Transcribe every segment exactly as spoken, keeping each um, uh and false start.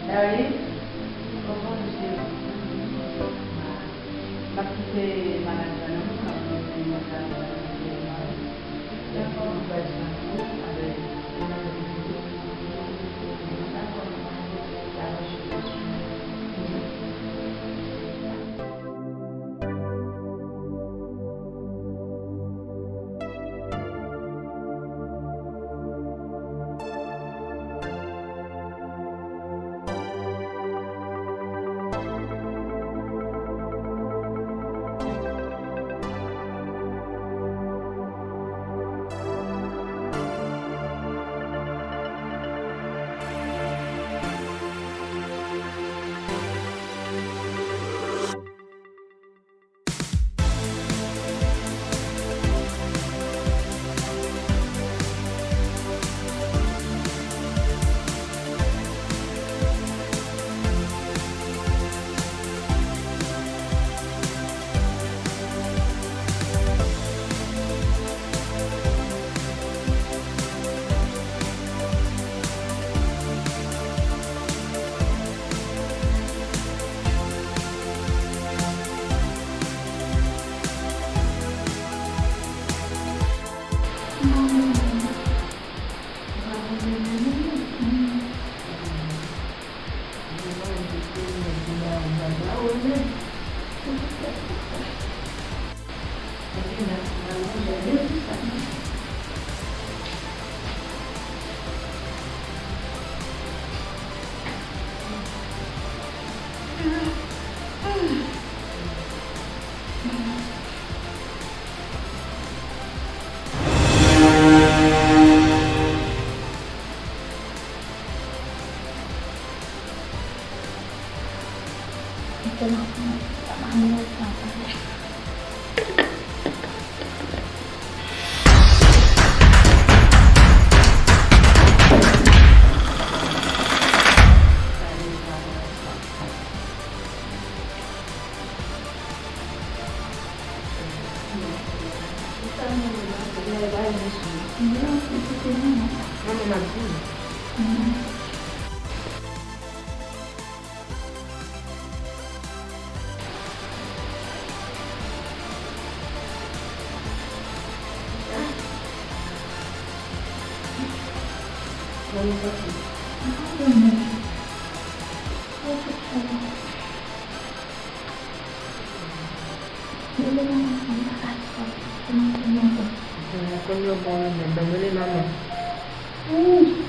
Dale, konprann cheri. M ap kite malad la nan men w, m ap mete yon lòt la nan men w. Dakò, m pral sou avèk yon lòt videyo. Dakò, m ap kite la cheri.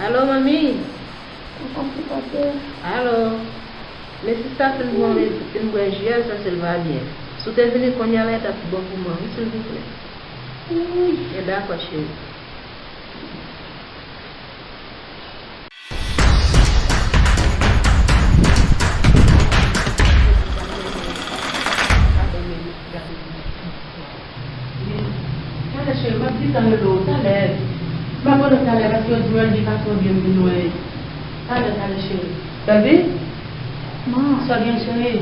Alo, manmi. Alo. Men sista fin bwè, fin bwè ji a, sa se l va byen. Si w te vini kounye a la, li t ap pi bon pou mwen, wi, silvouplè. Men dakò, cheri. Talè, cheri, m ap gentan rele w talè. M ap rele w talè paske yo di Welby pa twò byen, m vin wè. Talè, talè, cheri. Welby? Ma. Sa w gen, cheri?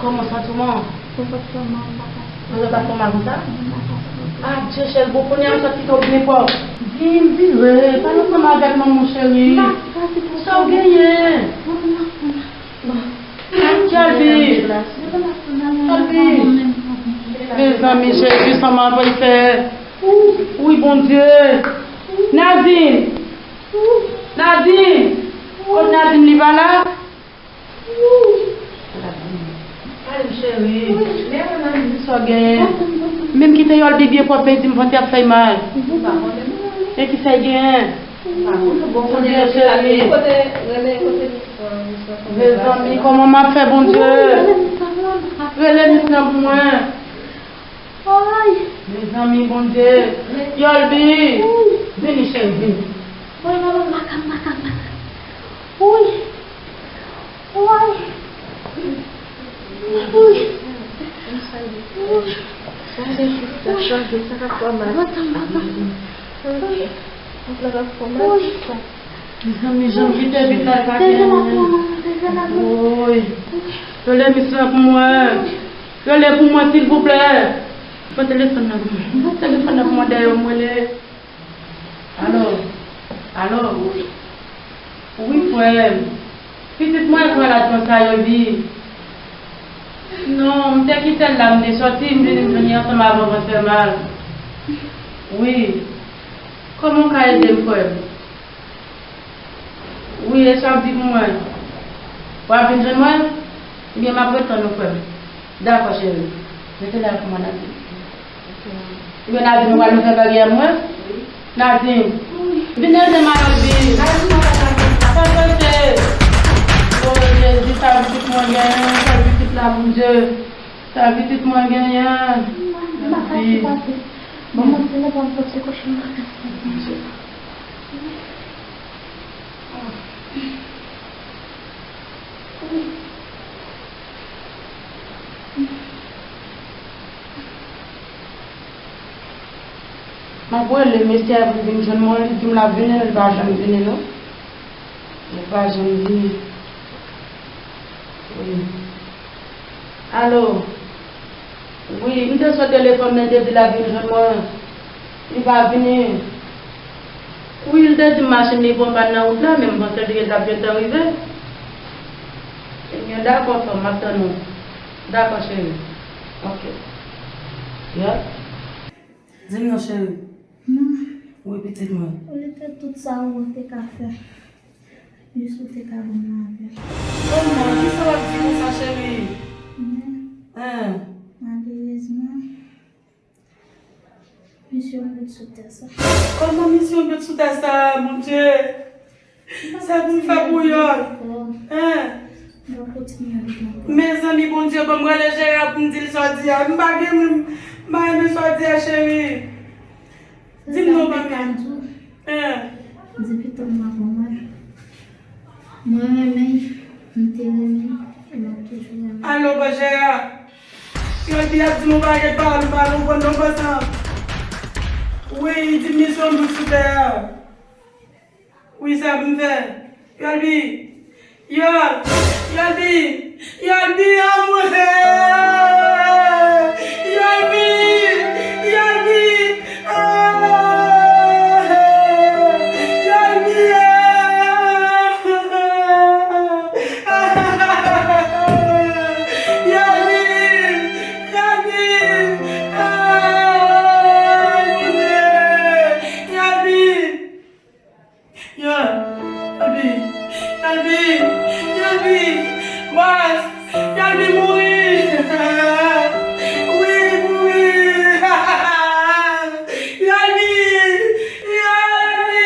Kòman w santi w, man? Mwen santi m pa ka. Mwen pa fè mal konsa? Mwen pa ka. Adye, cheri, bon, kounye a m sot kite w byen pwòp. Vin, vire, pale ansanm avèk manman w, cheri. Sa w genyen? Kelby! Kelby! Mezanmi, Jezi, sa m ap fè? Wi, Bondye! Nadine! Nadine! Kot Nadine, li pa la? Ay, cheri. Lè mwen nan di sa w genyen. Menm kite Yolbi byen pwòp, men di m vant ap fè mal. Men ki sa l genyen? Bondye, cheri. Mezanmi, kòman m ap fè, Bondye? Rele mis lan pou mwen. Mezanmi, Bondye. Yolbi. Vini, cheri, vini. Woy, manman, makak, makak, makak. Woy. Woy. Woy. Woy. Woy. Woy. Mezanmi, jan m kite vin la, l pa gen anyen. Woy. Rele mis lan pou mwen. Rele pou mwen, silvouplè. Pran telefòn nan pou mwen. Pran telefòn nan pou mwen, dèyè w m rele. Alo? Alo? Wi, frè m. Pitit mwen, pran lajan sa yo di. Non, m te kite l la, m te sòti, m vin, m vini ansanm avè w, vant fè mal. Wi. Kòman w ka ede m, frè m? Wi, e sa w di pou mwen. W ap vin jwenn mwen? Ebyen, m ap ret tann ou, frè m. Dakò, cheri. Rete la pou mwen, Nadine. Ebyen, Nadine, ou pral ouvè baryè mwen? Nadine. Vin ede m, Nadine. Sa prese. O Jezi, sa pitit mwen genyen, sa pitit la, Bondye. Sa pitit mwen genyen. Bon, mwen te lè pa m sòti kòchon nan kaka. M ap rele mesye a pou l vin jwenn mwen, li di m l ap vini, li pa janm vini non. Li pa janm vini. Wi. Alo. Wi, m te sot telefòn men, te di l ap vin jwenn mwen. Li pa vini. Wi, li te di m machin li pran pàn nan wout la, men m panse li t ap gentan rive. Ebyen, dakò, frè m, m ap tann ou. Dakò, cheri. Ok. Yep. Di m non, cheri. Non. Wi, pitit mwen. Olye de tout sa ou te ka fè. Jis ou te ka ban m lavi. Kòman? Kisa w ap di konsa, cheri? Men, Hein? Malerezman, misye yon bout sou tè sa. Kòman misye yon bout sou tè sa, Bondye? Sa pou m fè pou yo? Hein? Mezanmi, Bondye ban m rele Jera pou m di l sa w di a. M pa gen moun, m pa renmen sa w di a, cheri. Di m non, ban m. Hein? Di pitit mwen pou mwen. Mwen renmen, m te renmen, e m ap toujou renmen. Alo, bò Jera. Yo di ap di m yon pakèt pawòl, m pa konprann non, bò sa. Wi, di m misye yon bout sou tè a. Wi, sa pou m fè. Yolbi. Yol. Yolbi. Yolbi, anmwe. Yolbi. Yolbi. Ah. Yolbi. Yolbi. Yolbi. Ah. Yolbi. Yolbi, Yolbi, Yolbi, bòs, Yolbi mouri. Wi, mouri. Yolbi, Yolbi.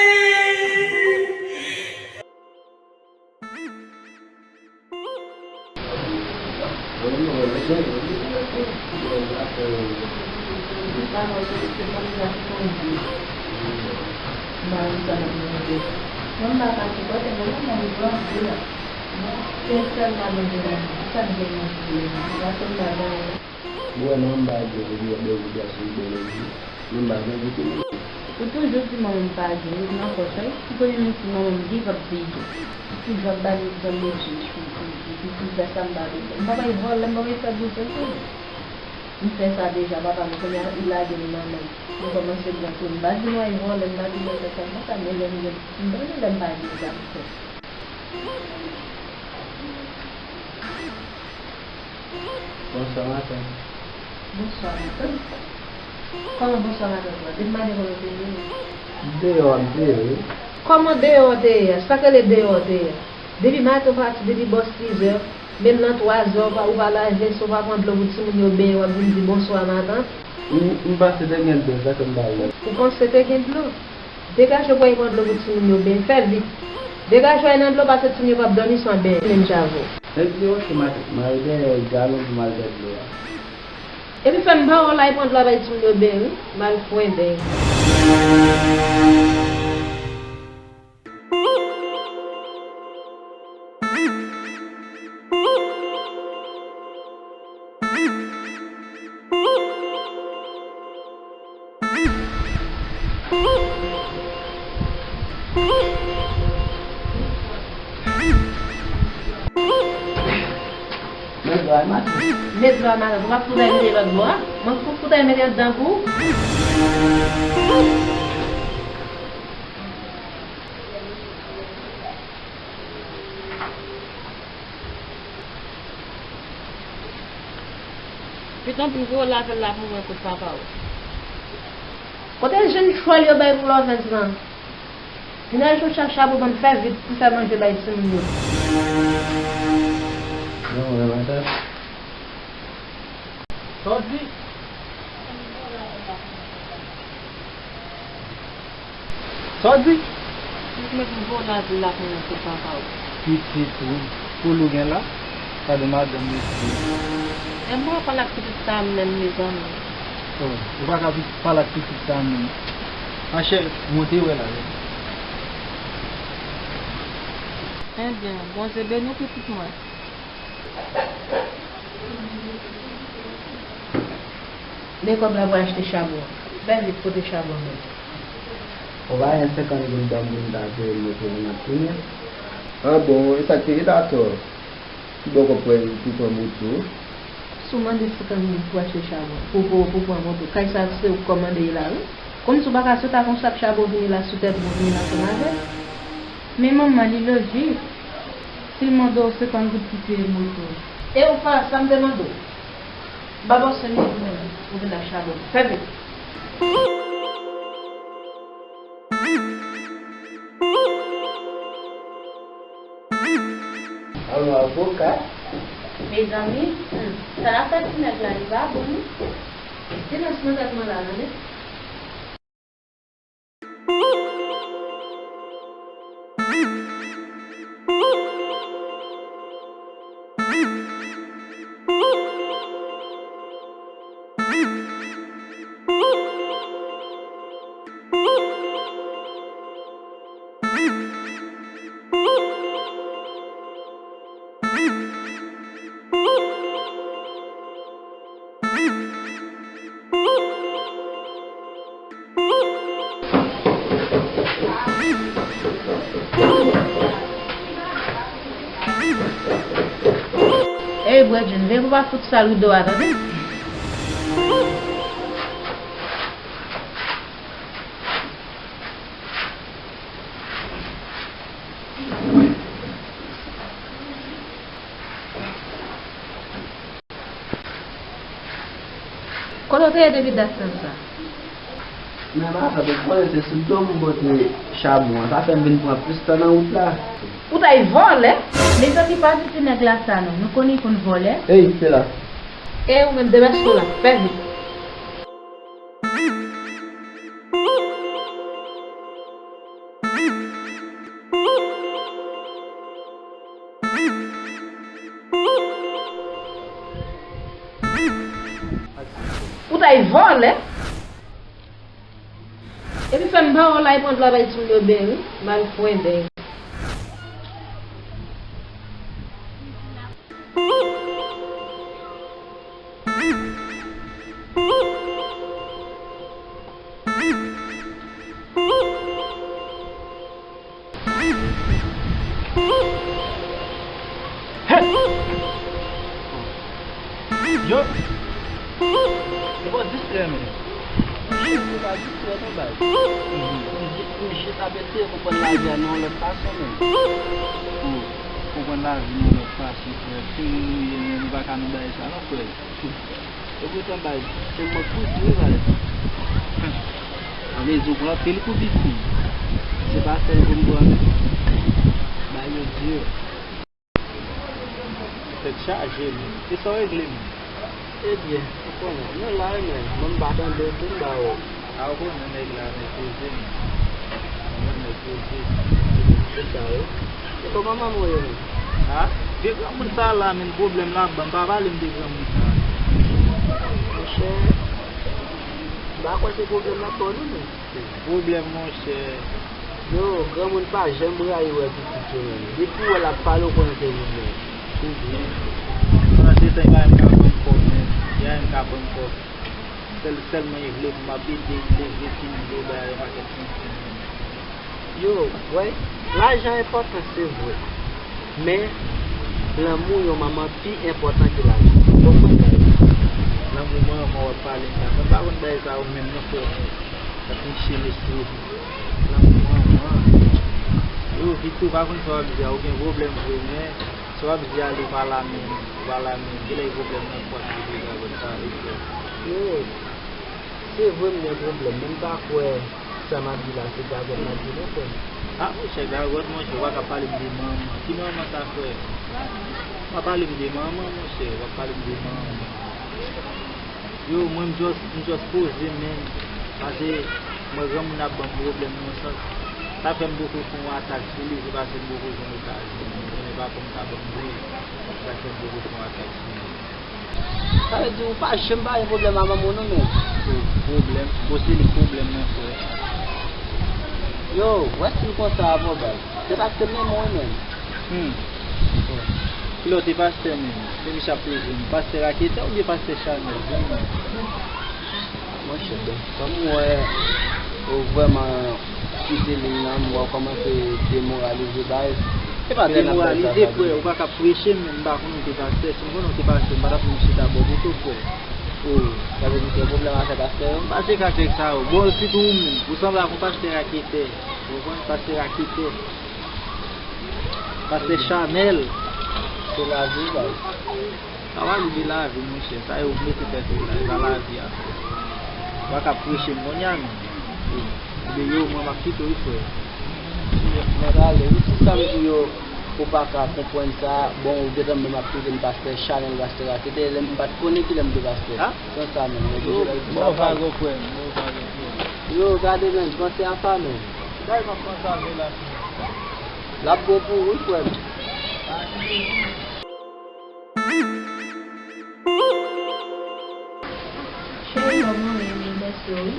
Ou wè manman m pa gen, li gen bèl bouda sou li bèl anpil. Manman m pa gen, li gen. Ou toujou di manman m pa gen, li nan pòch, wi. Ou konnen menm si manman m gen, l p ap veye. Ou toujou ap ba l egzanp de Jezi, pou, pou, pou, pou fè sa m pa bezwen. M p ap al vòlè, m p ap al fè biznis, non. M fè sa deja, papa m kounye a, li lage m nan men m. M kòmanse gran tou. M pa di nou al vòlè, m pa di nou al fè sa, m pa sa, men lè m gen, m konnen lè m pa gen sa m fè. Bonswa matant. Bonswa matant. Kòman bonswa matant la? Depi maten kòman w te ye? Deyò a m te ye wi. Kòman deyò w te ye a? Sa k rele deyò w te ye a? Depi maten w pati, depi bò sizè, menm nan twazè w pa, ou pa lave, si w pa pran dlo pou timoun yo benyen, w ap vin di bonswa matant. M, m panse te gen dlo, sa fè m pa wè. Ou panse te gen dlo? Degaje w pou al pran dlo pou timoun yo benyen. Fè vit. Degaje w al nan dlo, paske timoun yo p ap dòmi san benyen menm jan avè w. Epi yo, se matant mwen al dèyè galon pou m al fè dlo a. Epi fè m ba w la, al pran dlo a bay timoun yo benyen, wi. M al fwen benyen. Met dlo a matant. Met dlo a matant. Ou p ap fout al mete lòt bò a? Mwen fout, fout al mete anndan pou ou. Piton pou voye w lave l la pou mwen kot papa w. Kote jèn chwal yo bay pou lòvèz lan? Vin al jwenn chak chabon, bann fè vit pou fè manje bay timoun yo. Non, wè, matant. Sa w di? Sa w di? Pitit mwen pou voye w lave l la pou mwen kot papa w. Pitit ou, pou l ou gen la? Gade madanm mesye. E mwen pale ak pitit sa a menm, mezanmi. Oh, ou pa ka pi-, pale ak pitit sa a menm. Machè, monte wè la. Ebyen, Bondye beni w, pitit mwen. Men kòb la pou achte chabon. Fè vit, pote chabon mwen. Ou pa gen senkant goud ban m pou m ta peye moto a, m ap tounen. Ah bon, e sa k te gen atò? Ki bò kòb pou, pou pran moto? Si w mande senkant goud pou achte chabon, pou, pou, pou pran moto, kay sa se ou k kòmande l la, wi. Kòmsi w pa ka sot ak yon sak chabon vini la sou tèt ou, vini ansanm avè l. Men manman, li lojik. Si l mande w senkant goud pou peye moto. E ou fè sa m te mande w? M pa ba w senk goud pou mwen, ou vin ak chabon. Fè vit. Alo, avoka? Mezanmi, hmm, sa l ap fè ti nèg la, li pa bon, non. Silans nan tèt mwen la, tande. Ey, Bredjin, veye pou w pa fout sal rido a, tande? Kote w te ye depi dat sa sa? Men matant, ou konnen se sou do m pote chabon an. Sa fè m vin pran plis tan nan wout la. Ou t al vòlè? Mezanmi, pa di ti nèg la sa non. Nou konnen l konn vòlè. Ey, kite la. E ou menm, debèche w la. Fè vit. Ou t al vòlè? Epi fè m ba w la, e pran dlo bay timoun yo byen, wi. Mal fwenden. Yo! Se pa distrè, men. Monchè, se pa distrè, non, baz. M jis, m jis ap eseye konprann lavi a nan yon lòt fason, men. Pou konprann lavi nan yon lòt fason, frè. Timoun nou ye, men nou pa ka nan bagay sa, non, frè. Epoutan, baz, se mwen k pou di wi, baz. Anben, ou pran anpil kou, pitit. Se pa sèl pou m pran, non. Bagay yo di. Tèt chaje, men. E sa w regle, men? Ebyen, ou konnen, nou la, wi, men. Mwen, m pa tande w tou, m ba w. A, ou konnen nèg la meprize m. Mwen nèg poze. Se sa, wi. E kòman manman w ye menm? A, vye granmoun sa la, menm pwoblèm l ap ban m. Pa pale m de granmoun sa. Monchè, m pa kwè se pwoblèm l ap ba w non, menm. Pwoblèm, monchè. Yo, granmoun pa janm rayi wè pitit yo, menm. Depi w wè l ap pale, w konnen se vre, menm. Ou byen. Pandan se tan, li pa menm ka ban m kòb, menm. Li pa menm ka ban m kòb. Sèl, sèlman li vle pou m ap ede l leve timoun yo, bay yon pakèt timoun. Yo, wè, lajan enpòtan, se vre. Men, lanmou yon manman pi enpòtan ke lajan. Ou konprann sa, wi? Lanmou manman w ap pale sa. Mwen pa konn bagay sa yo menm, non, frè mwen. Sa ap niche mesye. Lanmou manman. Yo, Vito, pa konn sa w ap di a, ou gen pwoblèm vre, men sa w ap di a, li pa la menm, ou pa la menm. Genlè e pwoblèm nan pòt li te gagòt sa, li fè. Yo, se vre m gen pwoblèm, men m pa kwè sa m ap di la, se gagòt m ap di non, frè m. A, monchè, gagòt, monchè, ou pa ka pale m de manman. Ki manman sa, frè? Pa pale m de manman, monchè, ou pa pale m de manman. Yo, mwen, m just, m just poze m, men, paske mwen, granmoun ap ban m pwoblèm nan sans. Sa fè m poko fè yon atak sou li, se paske m poko jwenn okazyon. M konnen papa m ka ban m li, sa fè m poko fè yon atak sou li. Sa vle di ou pa janm pa gen pwoblèm a manman w non, men. Yo, pwoblèm? Bon, se li k pwoblèm nan, frè. Yo, wè si m konsa a, bon, baz. Se paske m renmen w, wi, menm. Hmm. Kilè w te pastè menm? Fè misye ap poze m. Pastè raketè oubyen pastè chanèl? Di m non. Monchè, bon, kòm m wè ou vrèman kite liy nan, m wè w kòmanse demoralize, baz. Se pa tè n ap bay sa, demoralize, frè, ou pa ka preche m, m pa konnen w te pastè. Si m konnen w te pastè, m pa t ap menm chita bò kote w, frè. O, sa vle di w gen pwoblèm avèk pastè yo? M pa cheke ak nèg sa yo. Bon, sitou ou menm, ou sanble ak yon pastè raketè. Ou konprann? Pastè raketè. Pastè Chanèl. Se lavi, baz. Sa va li de lavi, monchè. Sa yo mete tèt yo la, e pa lavi a. Ou pa ka preche m kounye a, non. Ebyen, yo, mwen, m ap kite w, wi, frè. Mwen prale, wi, si sa m di yo, ou pa ka konprann sa, bon, ou gentan menm ap kite m pastè Chanèl, pastè raketè, lè m pa t konnen kilè m te pastè. A? San sa menm, mwen di yo, bon, pardon, frè m, bon, pardon, frè m. Yo, gade, menm, panse a sa, menm. Gade, m ap panse avè l la. L ap bon pou ou, wi, frè m. Cheri, kòman w ye? Mèsi, wi.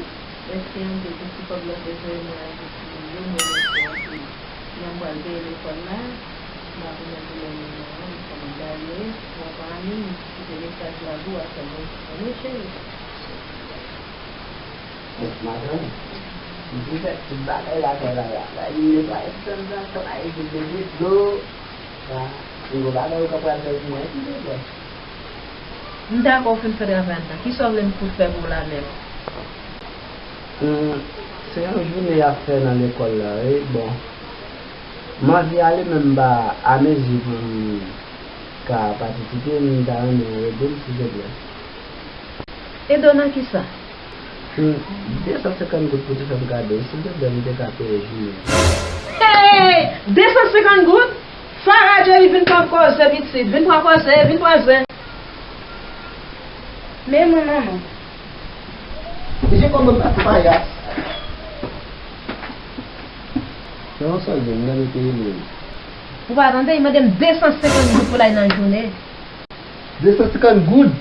Mèsi anpil pou ti kòb la te voye mwen an, pou ti moun yo, mwen remèsye w anpil. Mwen pral peye lekòl la, m ap remèt ou lè m nan, m fè m gaye, mwen pa anyen, m kite mesaj la pou w a sèlman pou konnen, cheri. Madanm, m te fè tout bagay lakay la, la, la, li netwaye chanm nan, travay, li mete dlo, la, se yon bagay ou ka pral fè pou mwen, ki te fè? M dakò w fin fè travay la. Kisa w vle m fout fè pou w la menm? Hmm, se yon jounen y ap fè nan lekòl la, wi, bon. M anvi ale, men m pa amezi pou m ka patisipe, m ta renmen w ede m, silvouplè. Ede w nan kisa? Hmm, de san senkant goud pou te fè m kado, silvouplè, m te ka peye jounen an. Hey! De san senkant goud? Fara Jerry vin pran koze, pitit, vin pran koze, vin pran zen. Men mwen, manman. Mesye, kòman m ap fè payas? Nan yon sèl men, m gade peye mwen. Ou pa tande, li mande m de san senkant goud pou l al nan jounen. De san senkant goud?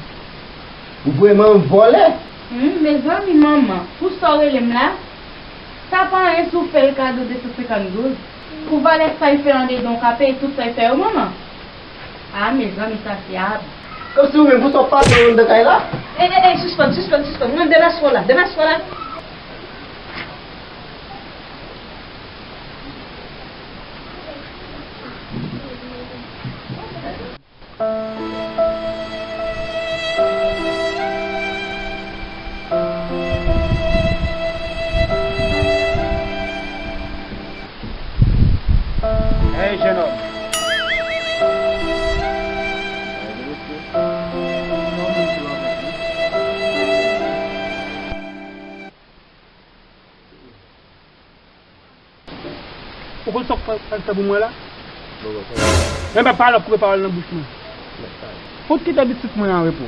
Ou vrèman vòlè? Hmm, mezanmi, manman, pou sa w rele m la? Sa pa anyen si w fè l kado de san senkant goud. Pou valè sa l fè andedan, w ka peye tout sa l fè yo, manman? A, mezanmi, sa se ab. Kòmsi ou menm, pou sa w pase anndan kay la? Ey, ey, ey, sispann, sispann, sispann. Non, demach fò la, demach fò la. Hey, jenòm! Ou konn sa w pral fè pou mwen la? Mwen pa pale, w ap koupe pawòl nan bouch mwen. Fout kite pitit mwen an repo.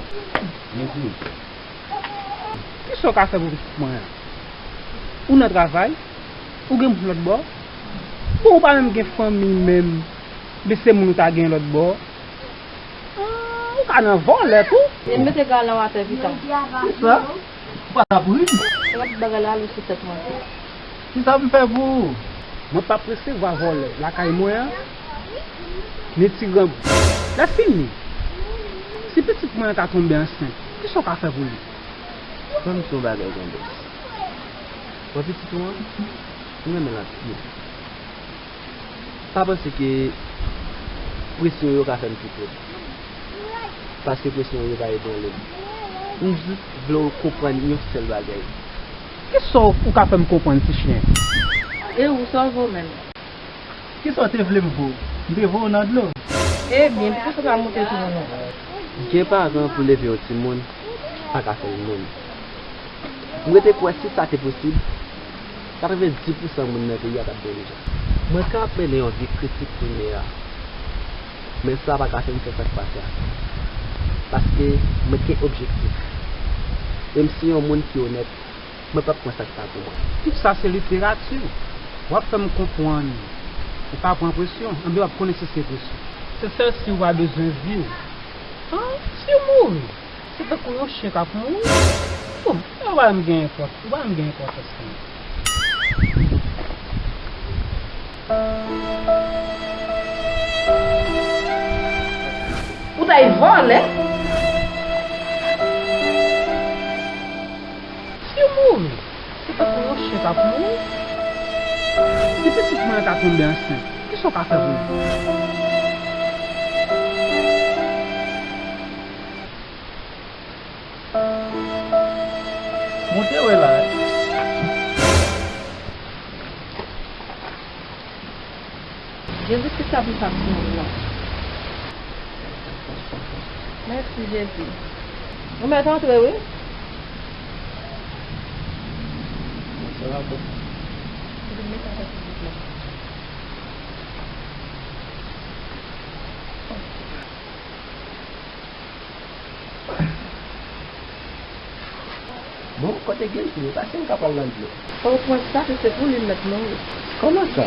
Kisa w ka fè pou pitit mwen an? Ou nan travay, ou gen moun lòt bò. Bon, ou pa menm gen fanmi menm, men se moun ou ta gen lòt bò. Ah, ou ka nan vòlè tou. E mete galan w atè pita. Kisa? Ou pa t ap ri? Rèd bagay la ale sou tèt mwen tou. Kisa m fè pou ou? Mwen p ap resevwa vòlè lakay mwen an, ni ti grangou. Lè fini, si pitit mwen an ta tonbe ansent, kisa w ka fè pou li? Ban m di w yon bagay, Grandès. Wè pitit ou an, m renmen l anpil. Pa panse ke presyon yo ka fè m kite l. Paske presyon yo pa ebranle m. M jis vle w konprann yon sèl bagay. Kisa w ka fè m konprann, ti chen? E ou, sa w vo menm? Kisa w te vle m voye w? M te voye w nan dlo. Ebyen, poukisa w pa monte sou moun nan? Gen paran pou leve yon timoun, pa ka fè l moun. M rete kwè si sa te posib, katrevenndis pousan moun nan peyi a t ap byen deja. Mwen ka ap mennen yon vi kritik kounye a, men sa pa ka fè m fè sa k pase a. Paske mwen gen objektif. E m se yon moun ki onèt, mwen p ap pran sa k pa pou mwen. Tout sa se literati. W ap fè m konprann ou pa pran presyon, anben w ap konnen si se presyon. Se sèl si w pa bezwen viv. An, si w mouri, se tankou yon chen k ap mouri. Bon, sa pa m gen enpòt-, ou pa m gen enpòtans pou mwen. Ou t ay vòlè. Si w mouri, se tankou yon chen k ap mouri. Si pitit mwen an ta tonbe ansent, kisa w ka fè pou li? Monte wè la. Jezi Kris la plis ak sou moun nan. Mèsi Jezi. Ou mèt antre wi. Vin met avèk pitit la. Bon, kote Gensley ye? Paske m ka pral nan dlo. Fò w pran sa, se pou li m mèt mouri. Kòman sa?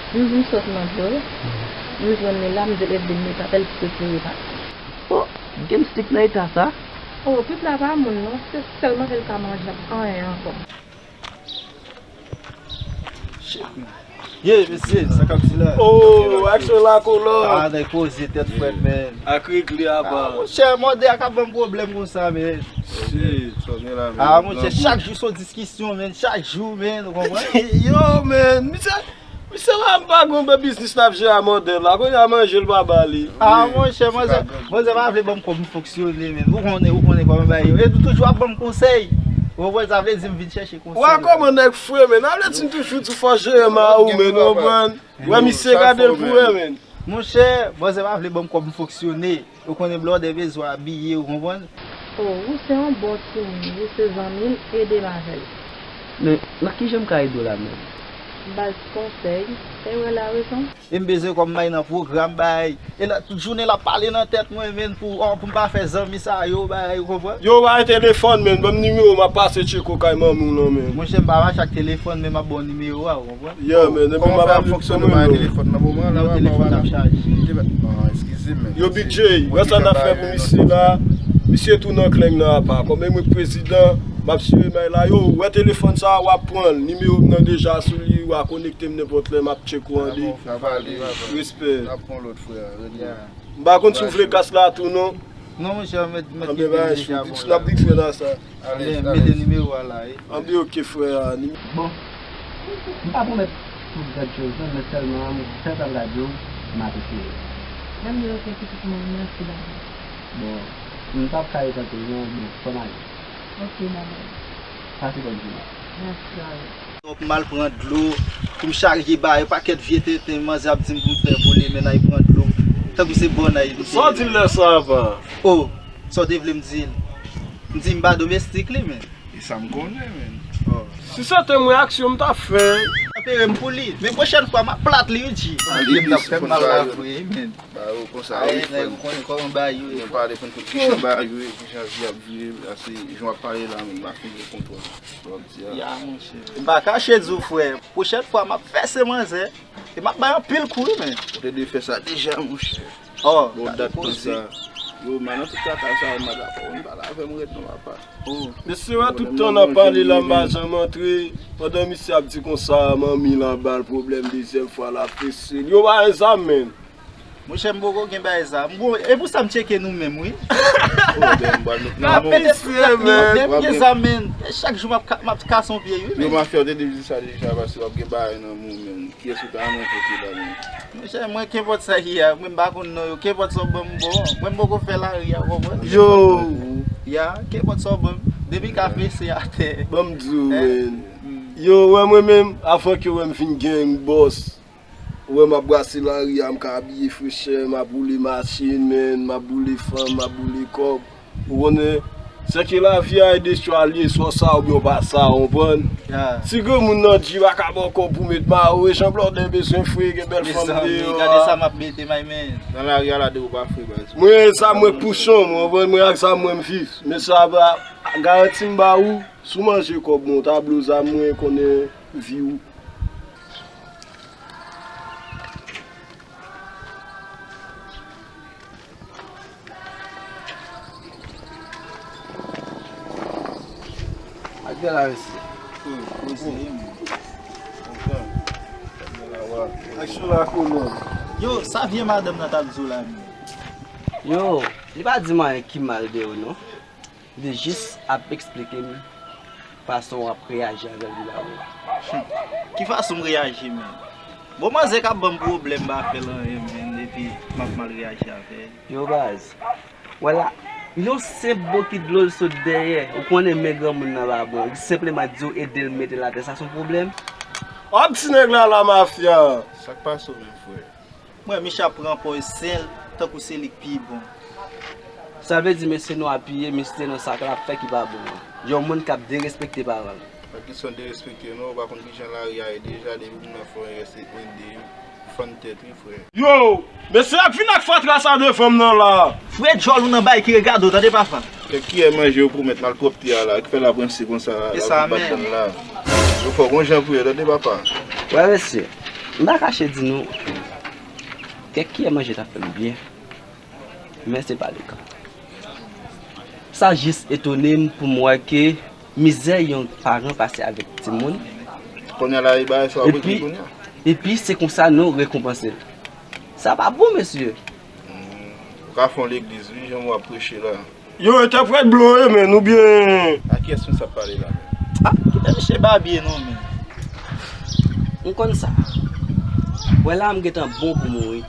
M vin sot nan dlo wi. M jwenn li la, m di l ede m met atè, l prefere pati. O, Gensley nan eta sa? O, pitit la pa moun non, se sèlman ke l ka manje, anyen ankò. Shit, man. Ye, mesye, sa k ap di la? Oh, aksyon la kolò. Ah, nèg poze tèt frèt, man. Ak regle aba. Ah, monchè, mòde a k ap ban m pwoblèm konsa, man. Shit, sa gen la, man. Ah, monchè, chak jou se yon diskisyon, man. Chak jou, man, ou konprann? Yo, man, misye, misye la, m pa gon bèl biznis l ap jere a mòde la. Kounye a manje l pa ba li. Ah, monchè, manzè, manzè pa vle ban m kòb m fonksyone, man. Ou konnen, ou konnen kòman bagay yo. E nou toujou ap ban m konsèy. Ou konprann sa vle di m vin chèche Wè kòman nèg fre, men. Sa vle di m toujou di fò jere ma ou, men, ou konprann? Wè misye gade l pou wè, men. Monchè, bòs pa vle ban m kòb m fonksyone. Ou konnen blòdè bezwen abiye, ou konprann? Oh, ou se yon bon timoun, ou se zanmi l, ede m avè l. Men, nan kijan m ka ede w la menm? Ba l ti konsèy, fè wè la rezon. E m bezwen kòb m bay nan pwogram bay. E la, tout jounen l ap pale nan tèt mwen, men, pou, oh, pou m pa fè zanmi sa yo, bay, ou konprann? Yo, bay telefòn, men, ban m nimewo, m ap pase tcheko kay manmi w lan, men. Monchè, m pa mache ak telefòn, men m ap ba w nimewo a, ou konprann? Yeah, men, epi m ap ap fonksyone bay telefòn nan moman la, telefòn ap chaje. Ah, eskize, men. Yo, B J, wè sa n ap fè pou misye la. Misye tou nan klenk nan apa. Kòm e mwen k prezidan, m ap jere may la. Yo, wè telefòn sa a, w ap pran l. Nimewo m nan deja sou li, w a konekte m nenpòt lè, m ap tchek ou an li. Respè. M pa konn si w vle kas la tou, non. Non, monchè, mèt, mèt kite m deja, bon, la. N ap vin fè la sa. Anben, mete nimewo a la, wi. Anben, oke, frè a. Bon, m pa pwomèt tout grann choz, non, men sèlman, sèl sa m ka di w, m ap eseye. Anben, oke, pitit mwen, mèsi, baba. Bon, m p ap ka ret anpil, non, men fò m ale. Oke, baba. Pase bòn jounen. Mèsi, baba. Pou m al pran dlo, pou m chaje ba yo pakèt vye tenten, manzè ap di m pou m fè vole, men n al pran dlo. Tankou se bòn ay misye. Sa w di l lè sa a, pa? Oh, sa w te vle m di l? M di m pa domestik li, men. E sa m konnen, men. Oh. Si se te mwen, aksyon m t ap fè. Anpere m pou li. Men pwochèn fwa, m ap plat li, wi, G. Anpere m t ap fè m mal la vre, men. Ba yo konsa, wi, frè m. Nèg ou konnen kòman bagay yo ye. Mwen pale pou n konn kijan bagay yo ye, kijan vi ap vire, la se jan w ap pale la, men m pa fin gen kontwòl. Sa w ap di a. Ya, monchè. M pa kache di w, frè. Pwochèn fwa, m ap fèse manzè. E m ap bay anpil kou, wi, men. Ou te dwe fè sa deja, monchè. Oh, bon, dat tan sa. Yo, man, nan tout kaka sa, yo, man, dakò, ou pale avè m, ret non, papa. Oh. Mesye, wè, tout tan n ap pale la, m pa janm antre. Pandan misye ap di konsa, manmi l anba l, pwoblèm, dezyèm fwa, l ap fese l. Yo, ba, e zam, men. Monchè, m poko gen bagay sa. M bon, e pou sa m tcheke nou menm, wi. Oh, men, m pral met nan men w. Rapid, men. Depi m gen zam, men. Chak jou m ap ka-, m ap kase yon pye, wi, men. Yo, mafya, w te dwe di sa deja, paske w ap gen bagay nan men w, men. Kiyès ou ta renmen kote la, men? Monchè, mwen, kenpòt sa ki ye a, mwen, m pa konn non yo. Kenpòt sa w ban m, bon. Mwen, m poko fè lari a, w konprann? Yo. Ya, kenpòt sa w ban m. Depi kafe, se atè. Ban m di w, men. Yo, wè, mwen menm, avan ke w wè m vin gang boss. Ou wè m ap brase lari a, m ka abiye frechè, m ap woule machin, menn, m ap boule fanm, m ap boule kòb. Ou konnen, sèke lavi a e de chwa l ye, swa w sa oubyen w pa sa, w konprann? Si granmoun nan dji pa ka ba w kòb pou met mayo, e jan blòdè bezwen fre, gen bèl fanm deyò a. Gade sa m ap mete, my man. Nan lari a la, de ou pa fre, baz. Mwen, sa mwen pouchon, w konprann, mwen ak sa mwen m viv. Men sa pa garanti m ba ou, si w manje kòb mwen, w ta blo zam mwen, konnen vi w. Ak bèl a mesye. Yo, sa vye madanm nan t ap di w la menm? Yo, li pa di m anyen ki mal de ou non. Li jis ap eksplike m fason w ap reyaji avè l Vilawè. Ki fason m reyaji menm? Bon, manzè k ap ban m pwoblèm, m pa fè l anyen menm, epi m ap mal reyaji avè l. Yo baz, wè la, yon senp bokit dlo l sot dèyè, ou konnen men granmoun nan pa bon, li senpleman di w ede l mete l atè, sa se yon pwoblèm? Ap ti nèg la la mafya. Sa k pase w menm, frè? Mwen, misye ap pran pòz sen l, tankou se li k pi bon. Sa vle di mesye nou apiye misye nan sa k l ap fè ki pa bon an. Yon moun k ap derespekte paran l. Pa kesyon derespekte non, ou pa konn kijan lari a ye deja, depi moun nan fè yon erè se ede yo, fann tèt wi frè. Yo, mesye ap vin ak fatra sa devan m nan la. Fre djòl ou nan bay ki regade w, tande papa. Kèk kiyè manje yo pwomèt malpwòpte a la, ki fè l ap ranse konsa la, la pou bat dan la. Yo fò gon jan pou yo, tande papa. Wè mesye, m pa kache di nou, kèk kiyè manje t ap fè m byen, men se pa le ka. Sa jis etone m pou m wè ke mizè yon paran pase avèk timoun. Kounye a la, e bagay sa w ap regle kounye a. Epi se konsa nou rekonpanse l. Sa pa bon, mesye. Hmm, ou ka fè yon legliz, wi, jan w ap preche la. Yo, entèprèt blo e menn, oubyen? A kiyès misye ap pale la menm? Ah, kite misye babye non menm. M konn sa. Wè la, m gentan bon pou mouri.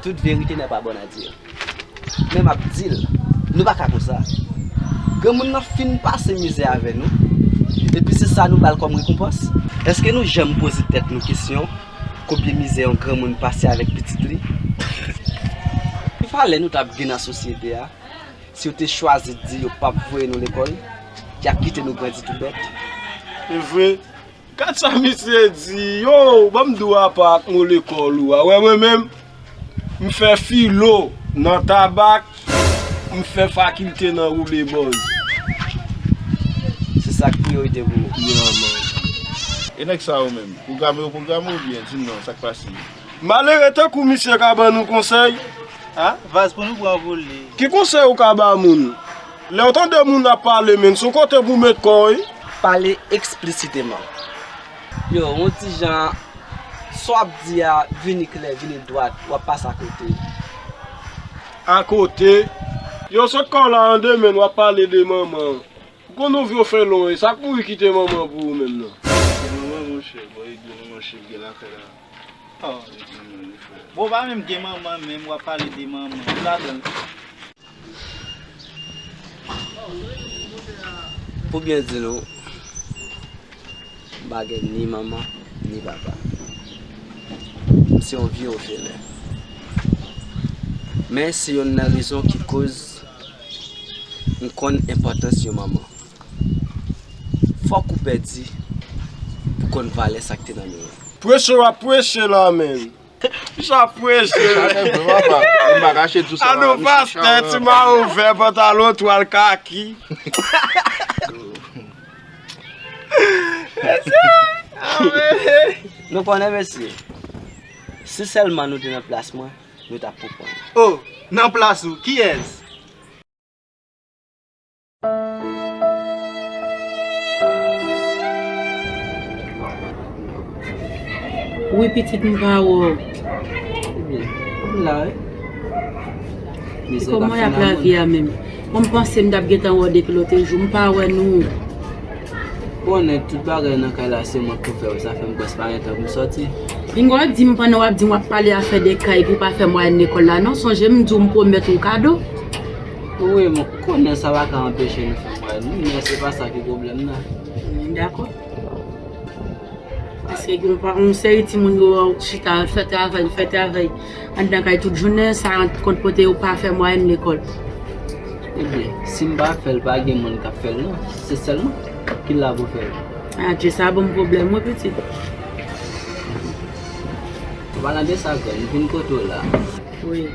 Toute vérité n'est pas bonne à dire. Men m ap di l, nou pa ka konsa. Granmoun nan fin pase mizè avè nou, epi se sa nou ba l kòm rekonpans? Èske nou janm poze tèt nou kesyon konbyen mizè yon granmoun pase avèk pitit li? Ki valè nou t ap gen nan sosyete a si yo te chwazi di yo p ap voye nou lekòl, y ap kite nou grandi tou bèt? Se vre. Gad sa misye di, yo, ban m di w apa ak mo lekòl ou a. Wè mwen menm, m fè filo nan Tabak, m fè fakilte nan Woule Bòz. Se sa k priyorite pou ou. Yeah, man. E nèg sa yo menm, pwograme yo pwograme w oubyen di m non, sa k pase? Malere tankou misye ka ban nou konsèy. Ah, vaz pou nou pran vole. Ki konsèy ou ka ba moun? Lè w tande moun ap pale, menn, se yon kote pou w met kò w, wi. Pale eksplisiteman. Yo, yon ti jan, sa w ap di a, vini klè, vini dwat, w ap pase akote. Akote? Yo, sot kò w la, an demen, w ap pale de manman. Ou konn ou vyo fè lon, e sa k mouri kite manman pou ou menm nan? Gen manman, monchè, bò, e gen manman chèf gen lakay la. Oh. Bon, ou pa menm gen manman, menm w ap pale de manman. Ou ladan l. Pou byen di nou, m pa gen ni manman, ni papa. M se yon vye òfelen. Men se youn nan rezon ki koz m konn enpòtans yon manman. Fòk ou pèdi pou konn valè sa k te nan men w. Preche w ap preche la, menn. Misye ap preche. Sa nève, papa. M pa kache tou sa. Anon pastè, ti mayo vè, pantalon twal kaki. Nou konnen, mesye. Si sèlman nou te nan plas mwen, nou t ap konprann. Oh, nan plas ou, kiyès? Wi, pitit, m pa wè w. Ebyen, m la, wi. Kòman y ap lavi a menm? Bon, m panse m t ap gentan wè w depi lòt jou, m pa wè nou. Konnen tout bagay nan kay la se mwen k pou fè yo, sa fè m prèske pa gen tan pou m sòti. Pinga w di m pandan w ap di m w ap pale afè de kay pou w pa fè mwayèn lekòl la non, sonje m di w m pwomèt ou kado. Wi, mwen konnen sa pa ka anpeche nou fè mwayèn nou, men se pa sa ki pwoblèm nan. Dakò. Paske gen yon pa- yon seri timoun yo chita, fè travay, fè travay anndan kay tout jounen, sa rant kont pote yo pa fè mwayèn lekòl. Ebyen, si m pa fè l, pa gen moun k ap fè l non. Se sèl mwen ki la pou fè l. Adje, sa ban m pwoblèm wi pitit. An palan de sa, grann, m vin kote w la. Wi.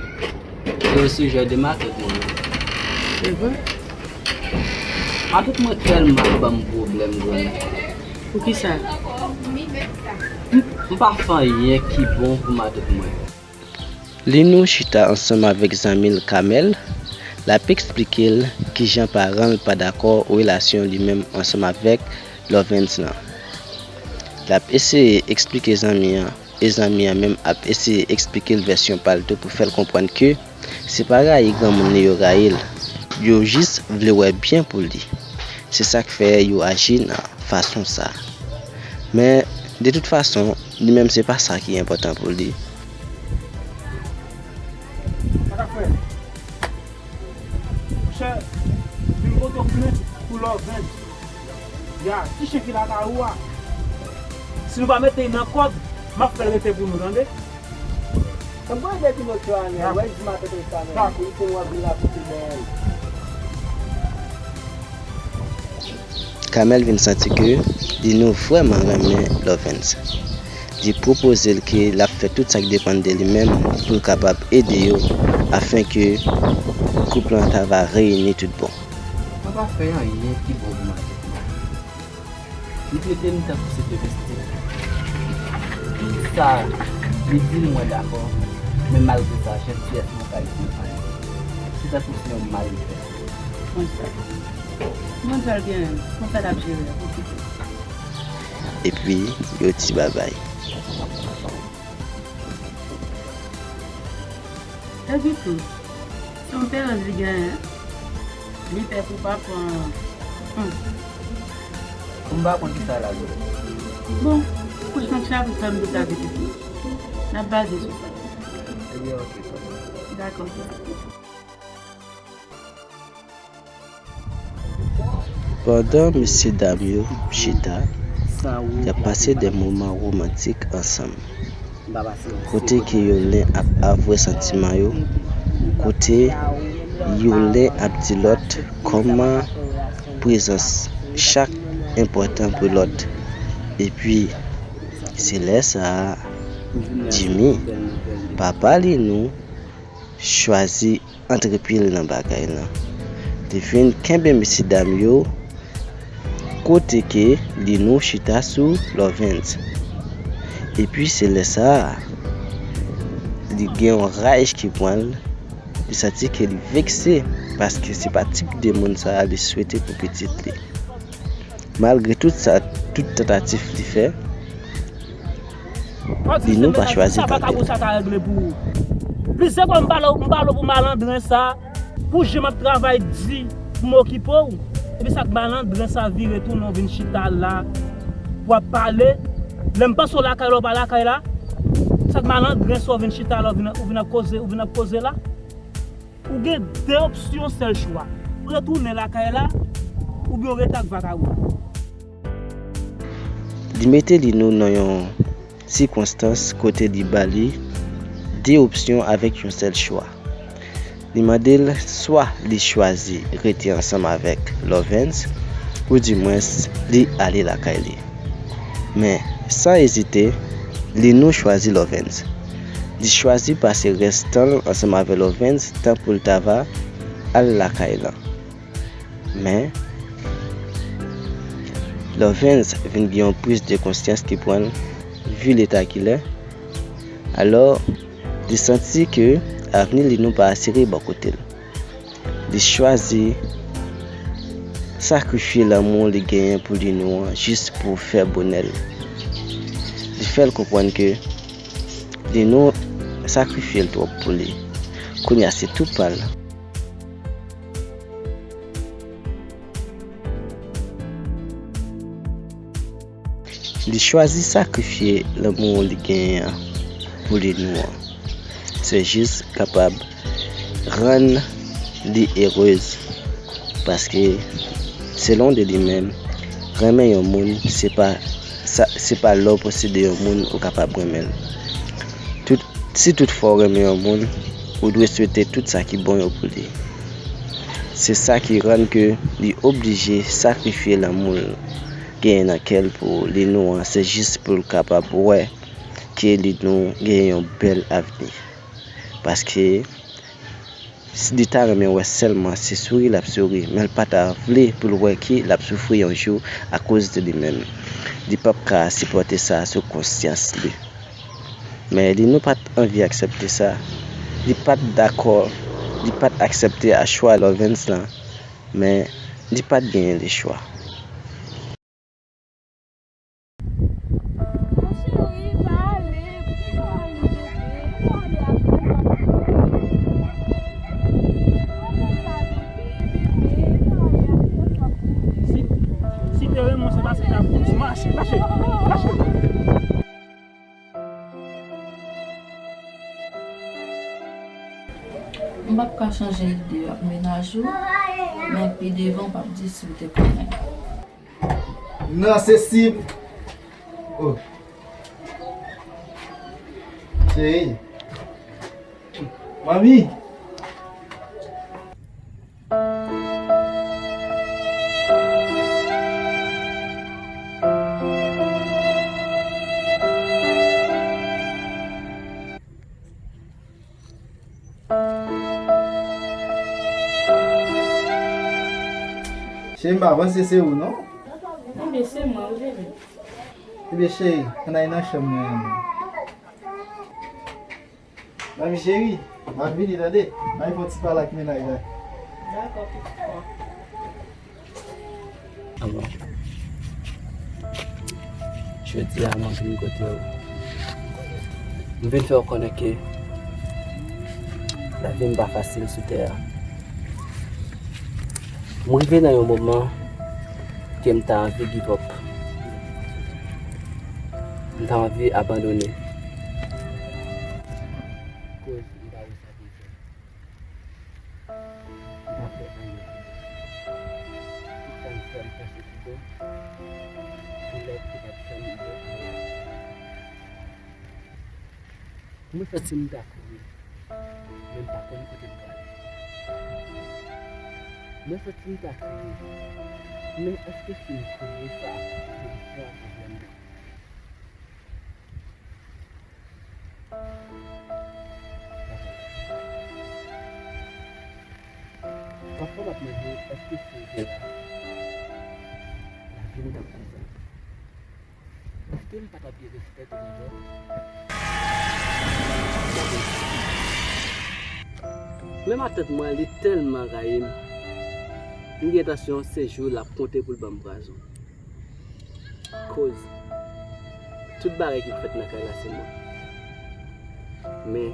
Se o sijè de matant mwen. Se vre? Matant mwen tèlman ap ban m pwoblèm, grann. Poukisa? M, m pa fè anyen ki bon pou matant mwen. Linou chita ansanm avèk zanmi l Kamèl, l ap eksplike l kijan paran l pa dakò relasyon li menm ansanm avèk Lovens lan. L ap eseye eksplike zanmi an, e zanmi an menm ap eseye eksplike l vèsyon pa l tou pou fè l konprann ke se pa rayi granmoun li yo rayi l. Yo jis vle wè byen pou li. Se sa k fè yo aji nan fason sa. Men, de tout fason, li menm se pa sa ki enpòtan pou li. Sa k ap fèt? Monchè, vin pote w plent pou Lovens. Ya, ti chen ki lakay ou a. Si nou pa mete l nan kòd, m ap fè l rete pou nou, tande? Mwen pral de kilot yo ale, wè di maten sa menm. Pou li te wè vin la pou te bèl. Kamèl vin santi ke Linou vrèman renmen Lovens. Li pwopoze l ke l ap fè tout sa k depann de li menm pou l kapab ede yo, afen ke koup lan ta va reyini tout bon. Mwen pa fè anyen ki bon pou matant mwen. Li trete m tankou se domestik. Tout sa li di l, mwen dakò, men malgre sa, jantiyès mwen pa itil anyen. Se tankou se yon malefè. Konsa. Mwen sa l genyen, konsa l ap jere, okipe. Epi, yo di babay. Epi tou, se yon perèz li genyen. Li pè pou pa pran. Hmm. M pa konn kisa l ap di. Bon, pwochen chapit la m te ka vin isit. N ap baze sou sa. Ebyen, oke, papa. Dakò, papa. Pandan mesye dam yo chita, y ap pase de moman womantik ansanm. Kote ke youn ap avwe santiman yo, kote youn ap di lòt kòman prezans chak enpòtan pou lòt. Epi, se lè sa a, Jimmy, papa Linou, chwazi antre pye l nan bagay lan. Li vin kenbe mesye dam yo kote ke Linou chita sou Lovens. Epi se lè sa a, li gen yon raj ki pran l, li santi ke li vekse, paske se pa tip de moun sa a li swete pou pitit li. Malgre tout sa, tout tantativ li fè, Linou pa chwazi tande. Sa pa ka bon, sa ka regle pou ou. Plizyè fwa m pale, m pale pou malandren sa, pou jan m ap travay di pou m okipe w. Epi sa k malandren sa vire tounen w vin chita la, w ap pale. Lè m panse w lakay la, w pa lakay la. Sa k malandren sa w vin chita la, w vin, w vin ap koze, w vin ap koze la. Ou gen de opsyon, sèl chwa. Retounen lakay la, oubyen w rete ak vakabon. Li mete Linou nan yon sikonstans kote li ba li de opsyon avèk yon sèl chwa. Li mande l swa li chwazi rete ansanm avèk Lovens, oudimwens li ale lakay li. Men, san ezite, Linou chwazi Lovens. Li chwazi pase rès tan l ansanm avèk Lovens, tan pou l ta va al lakay lan. Men, Lovens vin gen yon priz de konsyans ki pran l, vi leta ki lè. Alò, li santi ke avni Linou pa asire bò kote l. Li chwazi sakrifye lanmou li genyen pou Linou an jis pou fè bonè l. Li fè l konprann ke Linou sakrifye l twòp pou li. Kounye a se tou pa l. Li chwazi sakrifye lanmou li genyen an pou Linou an. Se jis kapab rann li erez. Paske, selon de li menm, renmen yon moun, se pa Sa, se pa lè w posede yon moun ou kapab renmen l. Tout, si toutfwa w renmen yon moun, ou dwe swete tout sa ki bon yo pou li. Se sa ki rann ke li oblije sakrifye lanmou l genyen nan kè l pou Linou an, se jis pou l kapab wè ke Linou genyen yon bèl avni. Paske li ta renmen wè sèlman se souri l ap souri, men l pa ta vle pou l wè ke l ap soufri yon jou akoz de li menm. Li p ap ka sipòte sa sou konsyans li. Men Linou pa t anvi aksepte sa. Li pa t dakò, li pa t aksepte a chwa Lovens lan, men li pa t genyen lechwa. Mon cheri, pa ale, poukisa w ale, bebe? Ou ale ak tèt w ap kouri. Ou konn sa, bebe, bebe, pa ale ak tèt w ap kouri. Si, si te renmen w, se pase k ap kouri. Mache, mache, mache. M p ap ka chanje ide ak mennaj ou, men pi devan w p ap di si w te konnen. Non, se si. Oh. Cheri. Manmi. Cheri, m pa panse se ou, non. Ebyen, se mwen, wi, bebe. Ebyen, cheri, ann al nan chanm mwen an, non. Manmi cheri, m ap vini, tande. M al fè yon ti pale ak mennaj la. Dakò, pitit mwen. Alò, jodi a, mwen vin kote w. M vin fè w konnen ke lavi m pa fasil sou tè a. M rive nan yon moman ke m ta anvi give up. M ta anvi abandone. Koz m pa wè sa pou m fè. M pa fè anyen pou li. Tout sa m fè, m panse ki bon. Doulè m te pa t janm rive anyen. Mwen santi m ta kouri, men m pa konn kote m prale. Mwen santi m ta kriye, men èske si m kriye, sa ap pote solisyon a pwoblèm mwen? Pafwa m ap mande, èske si m te la, lavi m t ap konsa? Èske m pa t ap gen respè pou mwen? Men matant mwen, li tèlman rayi m, m gen entansyon se jou l ap konte pou l ban m pwazon. Koz tout bagay ki fèt nan kay la se mwen. Men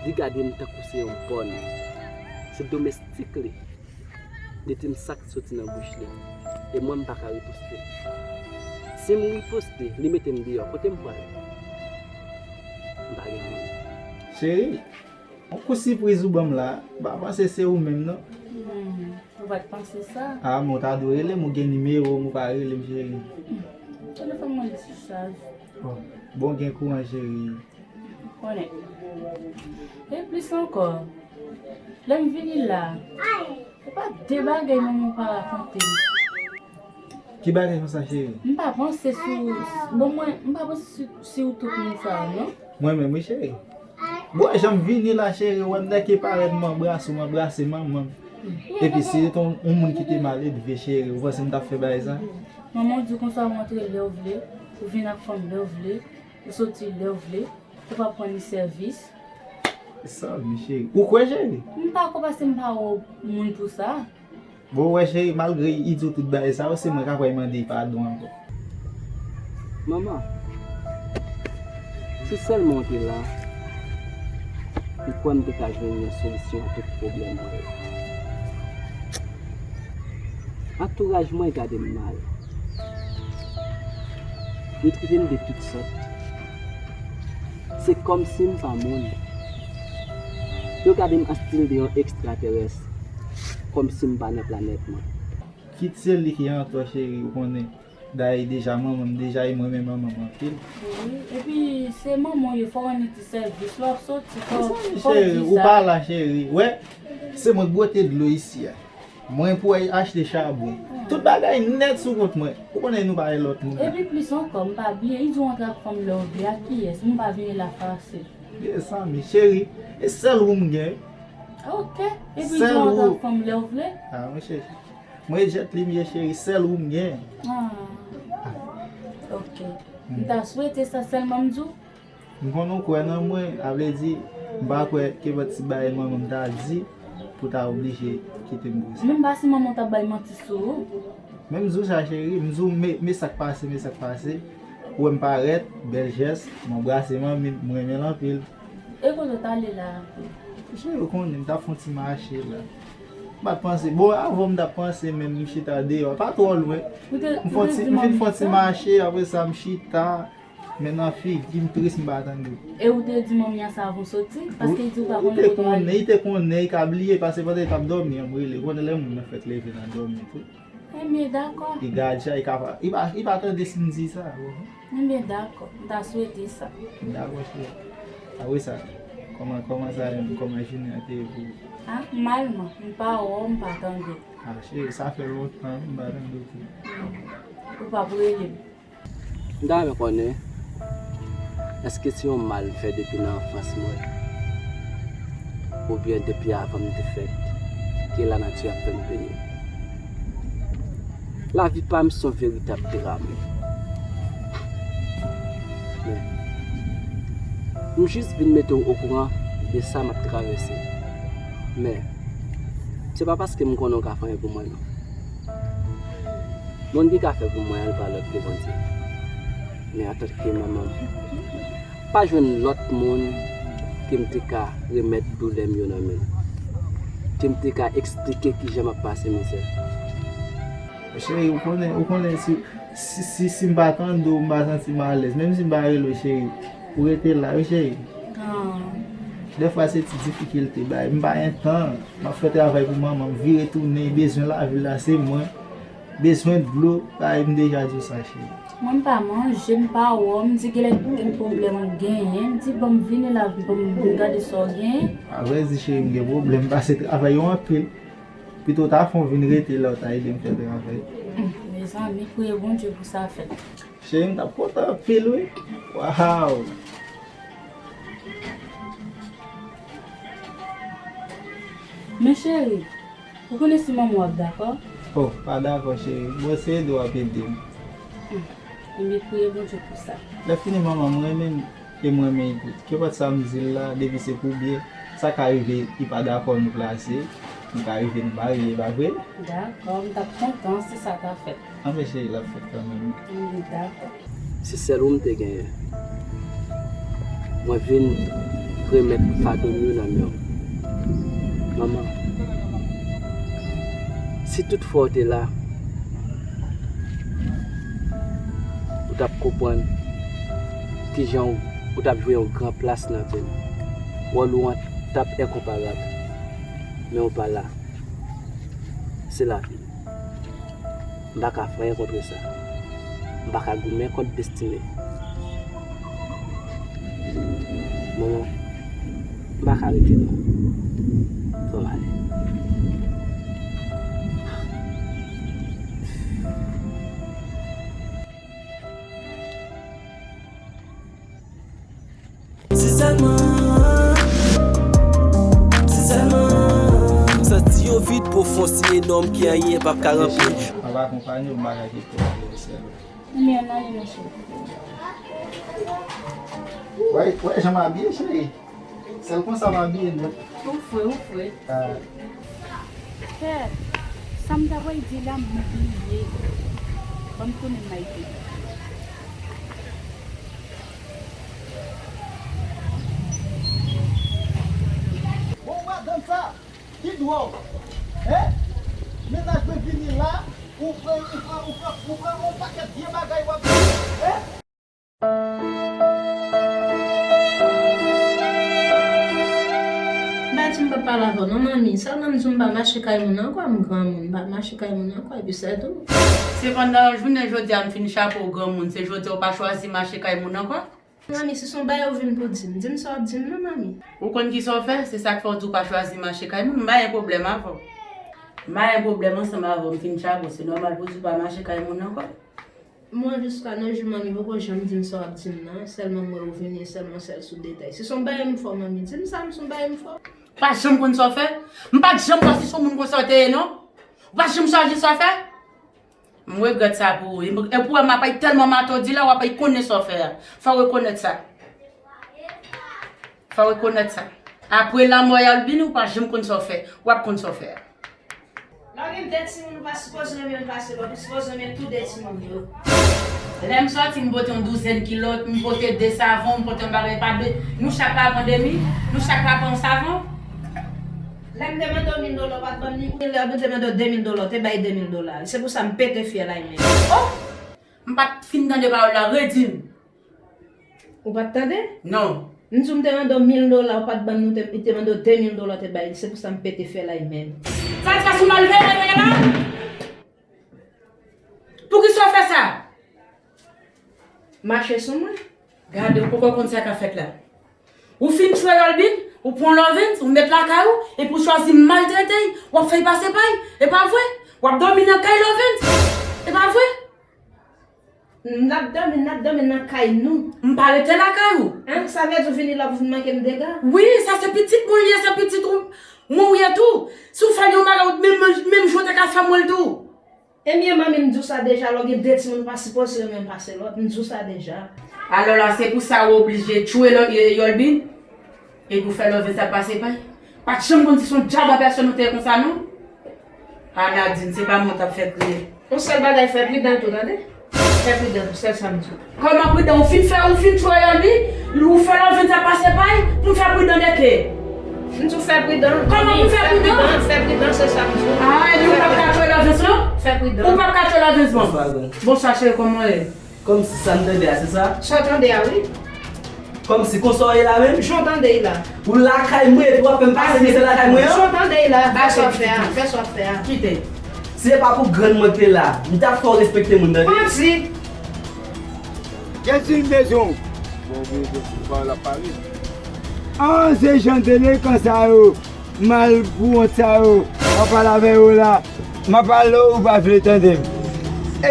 li gade m tankou se yon bòn. Se domestik li. Li di m sa k soti nan bouch li. E mwen m pa ka riposte. Si m riposte, li mete m deyò. Kote m prale? M pa gen moun. Cheri, yon kou sipriz ou ban m la, m pa panse se ou menm non. Hmm, ou pa t panse sa? A, men w ta dwe rele m, ou gen nimewo m, ou pa rele m, cheri. Hmm, telefòn mwen li sou chaj. Bon, bon, gen kouran, cheri. Konnen. E plis ankò, lè m vini la, se pa de bagay manman w pa rakonte m. Ki bagay konsa, cheri? M pa panse si w, bon, mwen, m pa panse si, si w tout moun sa yo, non. Mwen menm, wi, cheri. Bon, jan m vini la, cheri, w wè m nèk e parèt, m anbrase w, m anbrase manman m. Epi, si se te yon, yon moun ki te maledve, cheri, ou panse m t ap fè bagay sa? Manman w di w konsa, w antre lè w vle, ou vin ak fanm lè w vle, ou soti lè w vle. Ou pa pran ni sèvis. Sa, mi cheri. Ou kwè, cheri? M pa kwè paske m pa wè w moun pou sa. Bon, ou wè, cheri, malgre li di w tout bagay sa yo, se mwen k ap pral mande padon ankò. Manman, si sèlman w te la, m kwè m te ka jwenn yon solisyon a tout pwoblèm mwen yo. Antouraj mwen gade m mal. Yo trete m de tout sòt. Se kòmsi m pa moun. Yo gade m an stil de yon ekstraterès, kòmsi m pa nan planèt mwen. Kit se li ki an tò, cheri, ou konnen. Dayè deja manman m deja, e mwen menm manman m anpil. Wi, epi se manman w ye, fò w rann li ti sèvis, lè w ap soti, fò, fò w di sa. Cheri, ou pa la, cheri. Wè, se mwen k bwote dlo isi a. Mwen pou achte chabon. Tout bagay nèt sou kont mwen. Ou konnen nou pa gen lòt moun. Epi plis ankò, m pa bliye, li di w antre ak fanm lè w vle, ak kiyès? M pa vini la fase. Mezanmi, cheri, e sèl ou m gen. Ok, epi li di w antre ak fanm lè w vle? Ah, mwen cheri. Mwen jet li m ye, cheri, sèl ou m gen. Ah. Ok. M ta swete sa sèlman m di w. M konnen w kwè nan mwen, a vle di, m pa kwè ke pòt ti bagay manman m ta di pou ta oblije kite m pou sa. Men m pa si manman w t ap bay manti sou ou. Men m di w sa, cheri, m di w, men, men sa k pase, men sa k pase. Ou wè m parèt, bèl jès, m anbrase manmi m, m renmen l anpil. E kote w t ale la? Cheri, ou konnen, m t ap fè yon ti mache la. M pa t panse, bon, avan m t ap panse, men m chita deyò, pa twò lwen. M fè yon ti, m fin fè yon ti mache, apre sa, m chita. Men nan figi m tris, m pa tande w. E ou te di manmi an sa avan w soti? Paske li di ou pa konnen kote w ale. Li te konnen, li te konnen, li ka bliye, paske pandan li t ap dòmi an, m rele. Ou konnen lè moun nan fèk leve nan dòmi tou. Enben, dakò. Li gad sa, li ka pa, li pa, li pa tande si m di sa. Enben, dakò. M ta swete sa. Dakò, cheri. Apre sa, kòman, kòman sa ye menm? Kòman jounen an te ye pou ou? Ah, malman. M pa wè w, m pa tande w. Ah, cheri, sa fè lontan, m pa tande w tou. Ou p ap rele m. M ta renmen konnen, èske se yon mal m fè depi nan anfans mwen? Oubyen depi avan m te fèt, ke lanati ap fè m peye? Lavi pa m se yon veritab dram. Men, m jis vin mete w okouran de sa m ap travèse. Men, se pa paske m konnen w ka fè anyen pou mwen, non. Moun ki ka fè pou mwen an, l pa lòt ke Bondye. Men antanke manman m, pa jwenn lòt moun ke m te ka remèt doulè m yo nan men l, ke m te ka eksplike kijan m ap pase mizè. Cheri, ou konnen, ou konnen si, si, si, si m pa tande w, m pa santi m alèz. Menm si m pa rele w, cheri, ou rete la, wi, cheri. Ah. Dèfwa se ti difikilte bay. M pa gen tan. M ap fè travay pou manman m, vire tounen, bezwen lavi la, se mwen. Bezwen dlo, bay m deja di w sa, cheri. Mwen m pa manje, m pa wè w, m di genlè gen pwoblèm ou genyen, m di ban m vini la, ban m vin gade sa w genyen. A vrè di, cheri, m gen pwoblèm, m pase travay yo anpil. Pito w ta fè w vin rete la, w ta ede m fè travay. Hum, mezanmi, priye Bondye pou sa fèt. Cheri, m t ap kontan anpil, wi. Waw! Men cheri, ou konnen si manman w ap dakò? Oh, pa dakò, cheri. Bon, se ede w ap ede m. Hmm. Enben, priye Bondye pou sa. Lè fini, manman, mwen menm, e mwen menm tou. Kenpòt sa m di l la, depi se pou byen, sa ka rive, li pa dakò nou plase, nou ka rive nou marye, pa vre? Dakò, m t ap kontan si sa ta fèt. Anben cheri, l ap fèt kanmenm. Wi, dakò. Se sèl ou m te genyen. Mwen vin remèt fado m yo nan men w. Manman, si tout fwa w te la, ou t ap konprann kijan w, ou t ap jwe yon gran plas nan vi m. Wòl ou an t ap enkonparab. Men ou pa la. Se lavi. M pa ka fè anyen kont sa. M pa ka goumen kont destine. Manman, m pa ka rete non. Fò m ale. Si sèlman, si sèlman. M santi yon vid pwofon si enòm ke anyen p ap ka ranpli. M ap akonpanye w, m pa ka kite w ale sèl. Men ann ale, monchè. Wè, wè jan m abiye, cheri. Sèl konsa m abiye nèt. Ou fre, ou fre. Ah. Kè, sa m ta pral di la, m bliye. Ban m tounen m al di. Bon, madanm sa, ki dwòl. Hein? Mennaj mwen vini la, ou pran, ou pran, ou pran, ou pran yon pakèt vye bagay w ap di. Hein? Bat Si m p ap pale avè w non, manmi. Sèlman m di w m pa mache kay moun ankò, m granmoun, m pa mache kay moun ankò, epi sètou. Sepandan, jounen jodi a, m fin chapo w granmoun, se jodi a w pa chwazi mache kay moun ankò? Manmi, si se yon bagay ou vin pou di m, di m sa w ap di m non, manmi. Ou konn kisa w fè? Se sa k fè w di w pa chwazi mache kay moun. M pa gen pwoblèm avè w. M pa gen pwoblèm ansanm avè w, m fin chapo w. Se nòmal pou w di w pa mache kay moun ankò. Mwen jiska nan jou manmi poko janm di m sa w ap di m nan, sèlman m wè ou vini, sèlman sèl sou detay. Si se yon bagay m fè w, manmi, di m sa, m se yon bagay m fè w. Ou pa janm konn sa w fè? M pa t janm wè si se yon moun konsa w te ye non. Ou pa janm chwazi sa w fè? M regrèt sa pou ou. E pou wè m ap ay tèlman matòdi la, w ap ay konnen sa w fè a. Fò w rekonèt sa. Fò w rekonèt sa. Apre lanmò Yolbin, ou pa janm konn sa w fè. W ap konn sa w fè a. Lè w gen de timoun, ou pa sipoze renmen youn pase lòt, ou sipoze renmen tou de timoun yo. Lè m sòti, m pote yon douzèn kilòt, m pote de savon, m pote yon bagay pa de. Nou chak pa pran de mil, nou chak pa pran yon savon. Lè m te mande w mil dola, ou pa t ban m ni. Lè m te mande w de mil dola, ou te bay de mil dola. Se pou sa m pete fyèl ay menm. Oh! M pa t fin tande pawòl la, redi m. Ou pa t tande? Non. M di w m te mande w mil dola, ou pa t ban m, nou te, li te mande w de mil dola, ou te bay li. Se pou sa m pete fyèl ay menm. Sa di fè sou malveyan yo ye la? Poukisa w fè sa? Mache sou mwen. Gade, ou poko konn sa k ap fèt la. Ou fin tchwe Yolbin, ou pran Lovens, ou met lakay ou, epi ou chwazi maltrete l, w ap fè l pase pay, e pa vre? W ap dòmi nan kay Lovens, e pa vre? N ap dòmi, n ap dòmi nan kay nou. M pa rete lakay ou. An, sa vle di w vini la pou vin manke m dega? Wi, sa se pitit mwen l ye, se pitit ou, mwen ou ye tou. Si w fè l yon bagay, ou menm, menm jan w te ka fè mwen l tou. Ebyen, manmi, m di w sa deja, lè w gen de timoun, ou pa sipoze renmen youn pase lòt. M di w sa deja. Alò la, se pou sa ou oblije tchwe Lo-, Yolbin? Epi w fè Lovens ap pase pay? Pa t janm konn si se yon djab an pèsòn ou te ye konsa, non? A Nadin, se pa mwen w t ap fè kriye. Yon sèl bagay, fè pridan tou, tande? Fè pridan tou, sèl sa m di w. Kòman pridan? Ou fin fè, ou fin tchwe Yolbin, ou fè Lovens ap pase pay, pou m fè pridan de ke? M di w fè pridan. Kòman pou m fè pridan? Fè pridan, se sa m di w. A, epi ou p ap ka tchwe Lovens, non? Fè pridan. Ou p ap ka tchwe Lovens, bon. Bonswa, grann. Bonswa, cheri, kòman w ye? Kòmsi sa m tande a, se sa? Sa w tande a, wi. Kòmsi konsa w ye la menm? Jan w tande l la. Ou lakay mwen epi w ap fè m pase mizè lakay mwen an? Jan w tande l la, fè sa w ap fè a, fè sa w ap fè a. Kite. Si se pa pou grann mwen ki te la, m t ap fè w respekte moun, tande? Manti! Kèt si m bezwen w. Bon, bon, bon, bon, l ap pale. An, se jan delekan sa yo. Malpouwont sa yo, m ap pale avè yo la. M ap pale ou pa vle tande m. E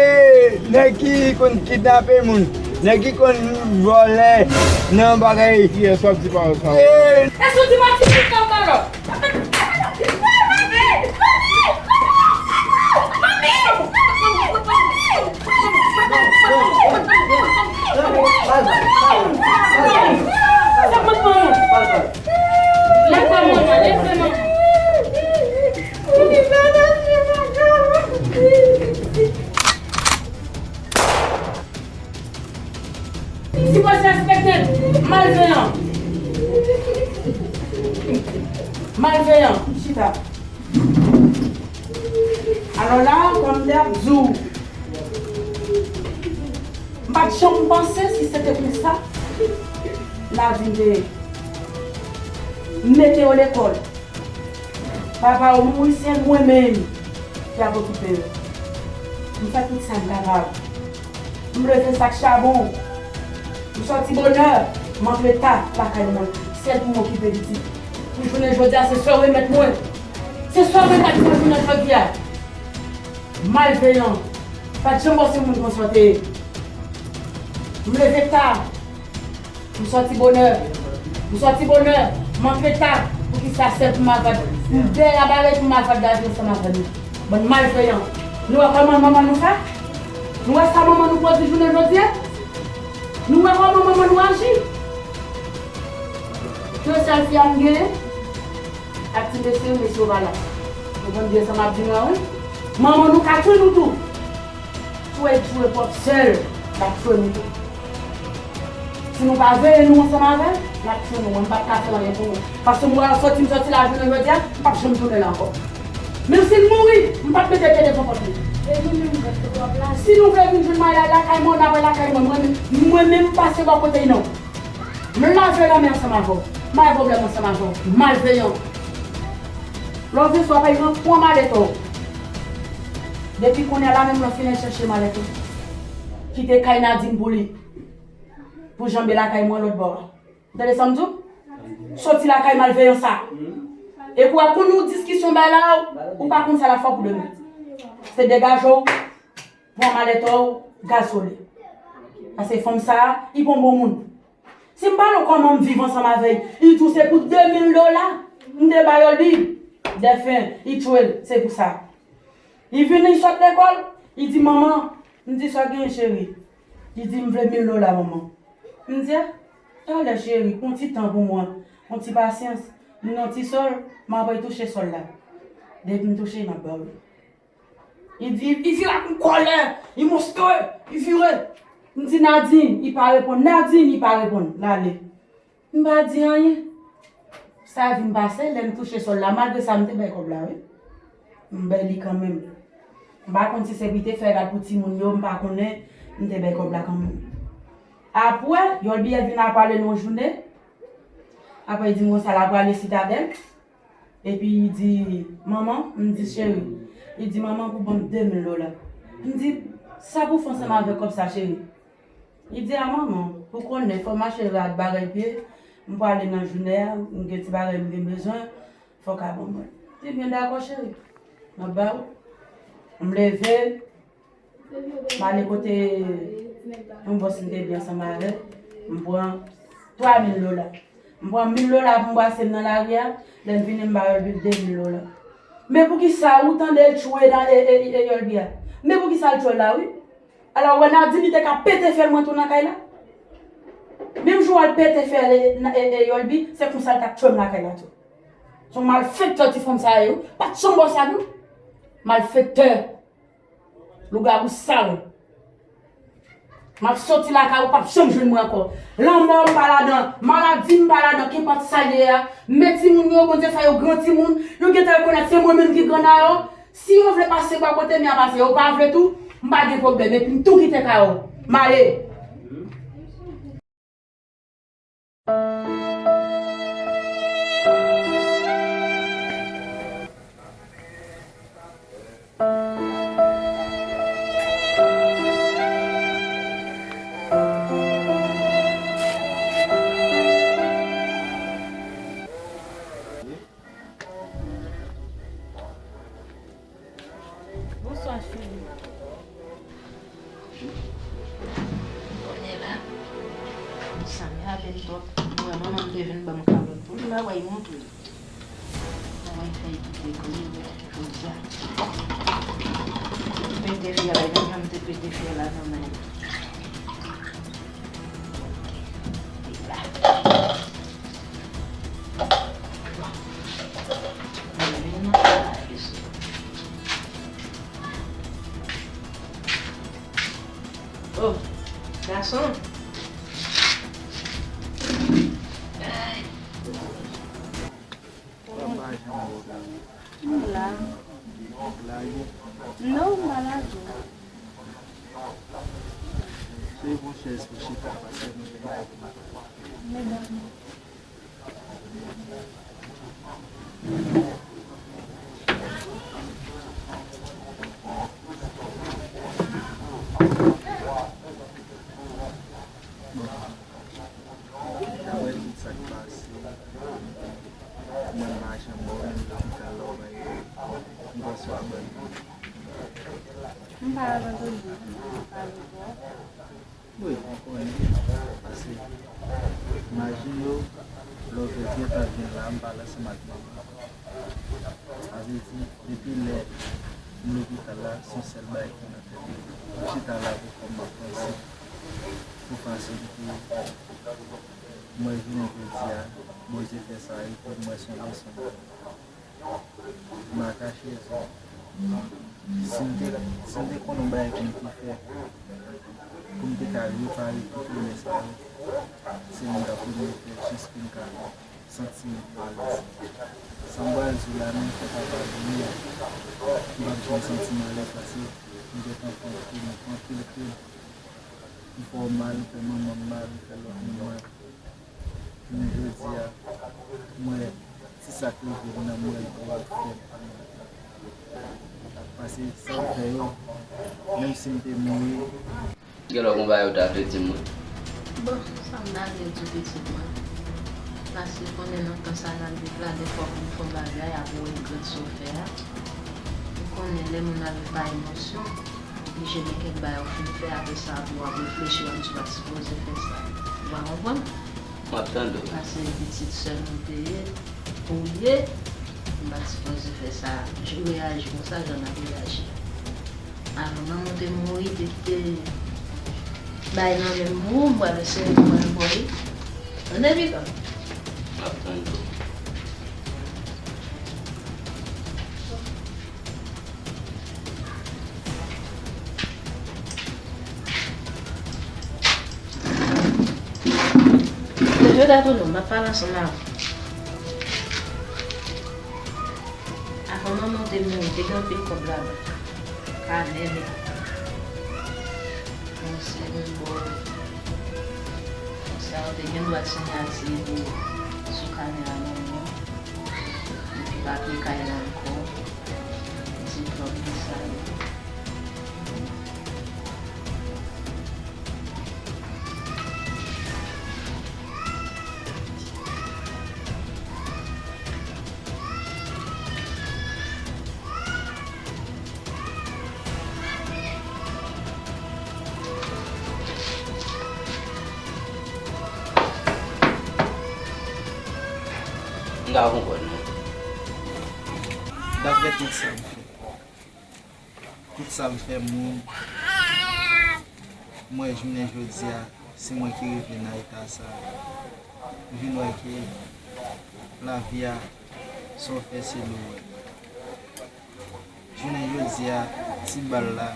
nèg ki konn kidnape moun, nèg ki konn vòlè nan bagay. Kiyès w ap di pawòl sa yo? E, èske w di manti, ou di pawòl? Sipoze respekte m, malveyan. Malveyan, chita. Alò la, kòm m te ap di w, m pa t janm panse si se te konsa lavi m te ye. M mete yo lekòl. Papa yo mouri, se mwen menm ki ap okipe yo. M fè tout sa m kapab. M leve sak chabon. M sòti bonè, m antre ta lakay mwen. Sèl pou m okipe pitit. Pou jounen jodi a, se sa w remèt mwen. Se sa w remèt mwen jounen jodi a. Malveyan. Pa t janm wè se moun konsa w te ye. M leve ta. M sòti bonè. M sòti bonè. M antre ta. Poukisa sèl pou m avè w? M dèyè a bagay pou m avè w lavi ansanm avè nou. Bann malveyan. Nou wè kòman manman nou fè? Nou wè sa manman nou pwodui jounen jodi a? Nou wè kòman manman nou aji? Yon sèl fi a m genyen? Ak ti mesye yo, mesye yo pa la. Nou konn byen sa m ap di nou an, wi. Manman nou ka tchwe nou tou. Tchwe, tchwe pwòp sè l, l ap tchwe nou tou. Si nou pa veye nou ansanm avè l, l ap tchwe nou. Mwen, m p ap ka fè anyen pou nou. Paske m wè w sòti, m sòti la jounen jodi a, m p ap janm tounen la ankò. Menm si l mouri, m p ap mete pye devan pòt li. E nou menm, kote w ap la? Si nou vle vin jwenn mwen la, lakay mwen, n ap lakay mwen. Mwen menm, mwen menm, m pase bò kote l non. M lave lanmen ansanm avè w. M pa gen pwoblèm ansanm avè w. Malveyan. Lè w vin swa pa egzanp, pran malèt ou. Depi kounye a la menm lè w fin al chèche malèt ou. Kite kay Nadin pou li. Pou janbe lakay mwen lòt bò a. Tande sa m di w? Soti lakay malveyan sa. E pou w ap konn yon diskisyon bay la, ou pa konn sa l ap fè pou demen. Se degaje w, pran malèt ou, gazole. Paske fanm sa, li pa yon bon moun. Si m pale w kòman m viv ansanm avè l, li di w se pou de mil dola m te ba Yolbi. Dèfen, li tchwe l, se pou sa. Li vini, li sot lekòl, li di, "Manman," m di, "Sa w genyen, cheri?" Li di, "M vle mil dola, manman." M di, "A, talè, cheri, pran ti tan pou mwen, pran ti pasyans, m nan ti sòl, m ap retouche sòl la. Depi m touche, m ap ba w li." Li di, li vire ak yon kòlè, li montre, li vire. M di, "Nadin," li pa reponn, "Nadin," li pa reponn, l ale. M pa di anyen. Sa vin pase, lè m touche sòl la, malgre sa, m te bay kòb la, wi. M bay li kanmenm. M pa konn si se pou te fè rad pou timoun yo, m pa konnen, m te bay kòb la kanmenm. Apre, Yolbi vin ap pale nan yon jounen. Apre, li di m konsa, l ap prale Sitadèl. Epi, li di, "Manman," m di, "Cheri." Li di, "Manman, pou ban m de mil dola." M di, "Sa pou fè ansanm avèk kòb sa, cheri?" Li di, "A manman, ou konnen, fò m achte rad bagay pye, m prale nan jounen an, m gen ti bagay m gen bezwen, fò w ka ban mwen." Li di, "Byen dakò, cheri. M ap ba ou." M leve, m ale kote yon bòs m te byen ansanm avè l, m pran twa mil dola. M pran mil dola pou m brase m nan lari a, lè m vini m ba Yolbi de mil dola. Men poukisa ou tande l tchwe nan e, e, e, Yolbi a? Men poukisa l tchwe l la, wi? Alò, wè Nadin li te ka pete fè l mwen tou nan kay la. Menm jou al pete fè l e, e, e, Yolbi, se konsa l t ap tchwe m lakay la tou. Se yon malfektè ti fanm sa ye, wi. Pa t janm ba w sa, non. Malfektè. Lougawou sal. M ap soti lakay ou, p ap janm jwenn mwen ankò. Lanmò m pa ladan, maladi m pa ladan, kenpòt sa l ye a. Men timoun yo, Bondye fè yo gran timoun, yo gentan rekonèt se mwen menm ki grann a yo. Si yo vle pase bò kote m, y a pase. Yo pa vle tou, m pa gen pwoblèm. Epi m tou kite kay ou. M ale. Bonswa, cheri. Kounye la, sa m apèn twòp. Mwen, manman m te vin ban m kalòt pou li la, wè, montre. Mwen fè l kite kounye la, jodi a. Pete fyèl la, menm jan m te pete fyèl la nan men l. Oh, gason. M la. Non, m pa la tou. Se yon chèz pou chita, paske nou gen. Medam. Bon, daprè tout sa k pase, mwen pa janm wè w nan lopital la, w pa gen yon bonswa ban m. M pa la vandredi, m pa la vandredi. Wi, m konnen, paske imajine w, lè w vin gentan vin la, m pale ansanm ak manman. Sa vle di, depi lè m lopital la, se yon sèl bagay ki nan tèt mwen. M chita la pou kò m, m ap panse pou fason pou mwen jounen jodi a, Bondye fè sa rive m, mwen se yon gason. M pa ka chèze. Si m te, si m te konn yon bagay pou m te fè, pou m te ka repare tout lemè sa yo, se mwen ta premye fè l jis pou m ka santi m alèz. Sa m pral di w la menm, fò pa padone m. M p ap janm santi m alèz paske m gentan pran krim, m pran anpil krim. M fè w mal, m fè manman m mal, m fè lòt moun mal. Men jodi a, mwen, Se sa k rive m nan, m wè l dwe ap fè m. Pase sa w fè yo, menm si m te mouri. Gen lè w gon bagay ou ta vle di m, wi. Bon, sa m ta vle di w pitit mwen. Paske konnen nan tan sa n ap viv la, defwa pou n fè yon bagay, apre w regrèt sa w fè a. Ou konnen lè moun ap viv pa emosyon, oblije gen kèk bagay ou fin fè, apre sa, apre w ap reflechi, w ap di w pa t sipoze fè sa. Ou pa konprann? M ap tande w. Paske pitit sè m ou te ye, ou ye, m pa t sipoze fè sa, reyaji konsa, jan n ap reyaji. Avan manman w te mouri, te kite bay nan men m pou ou, m pral eseye pou mwen ankò wi. Tande piga. M ap tande w. Depi w ta tounen, m ap pale ansanm avè w. Avan manman w te mouri, te gen anpil kòb labank. Kanè, men. Yon seri bò. Konsa, yo te gen dwa siyati pou sou kanè a nan men w. Epi papye kay la ankò. Diplòm, tout sa yo. M ka konprann ou. Daprè tout sa m fè, tout sa m fè moun, mwen jounen jodi a, se mwen ki rive nan eta sa. M vin wè ke lavi a, sa w fè se li w wè. Jounen jodi a, ti bal la,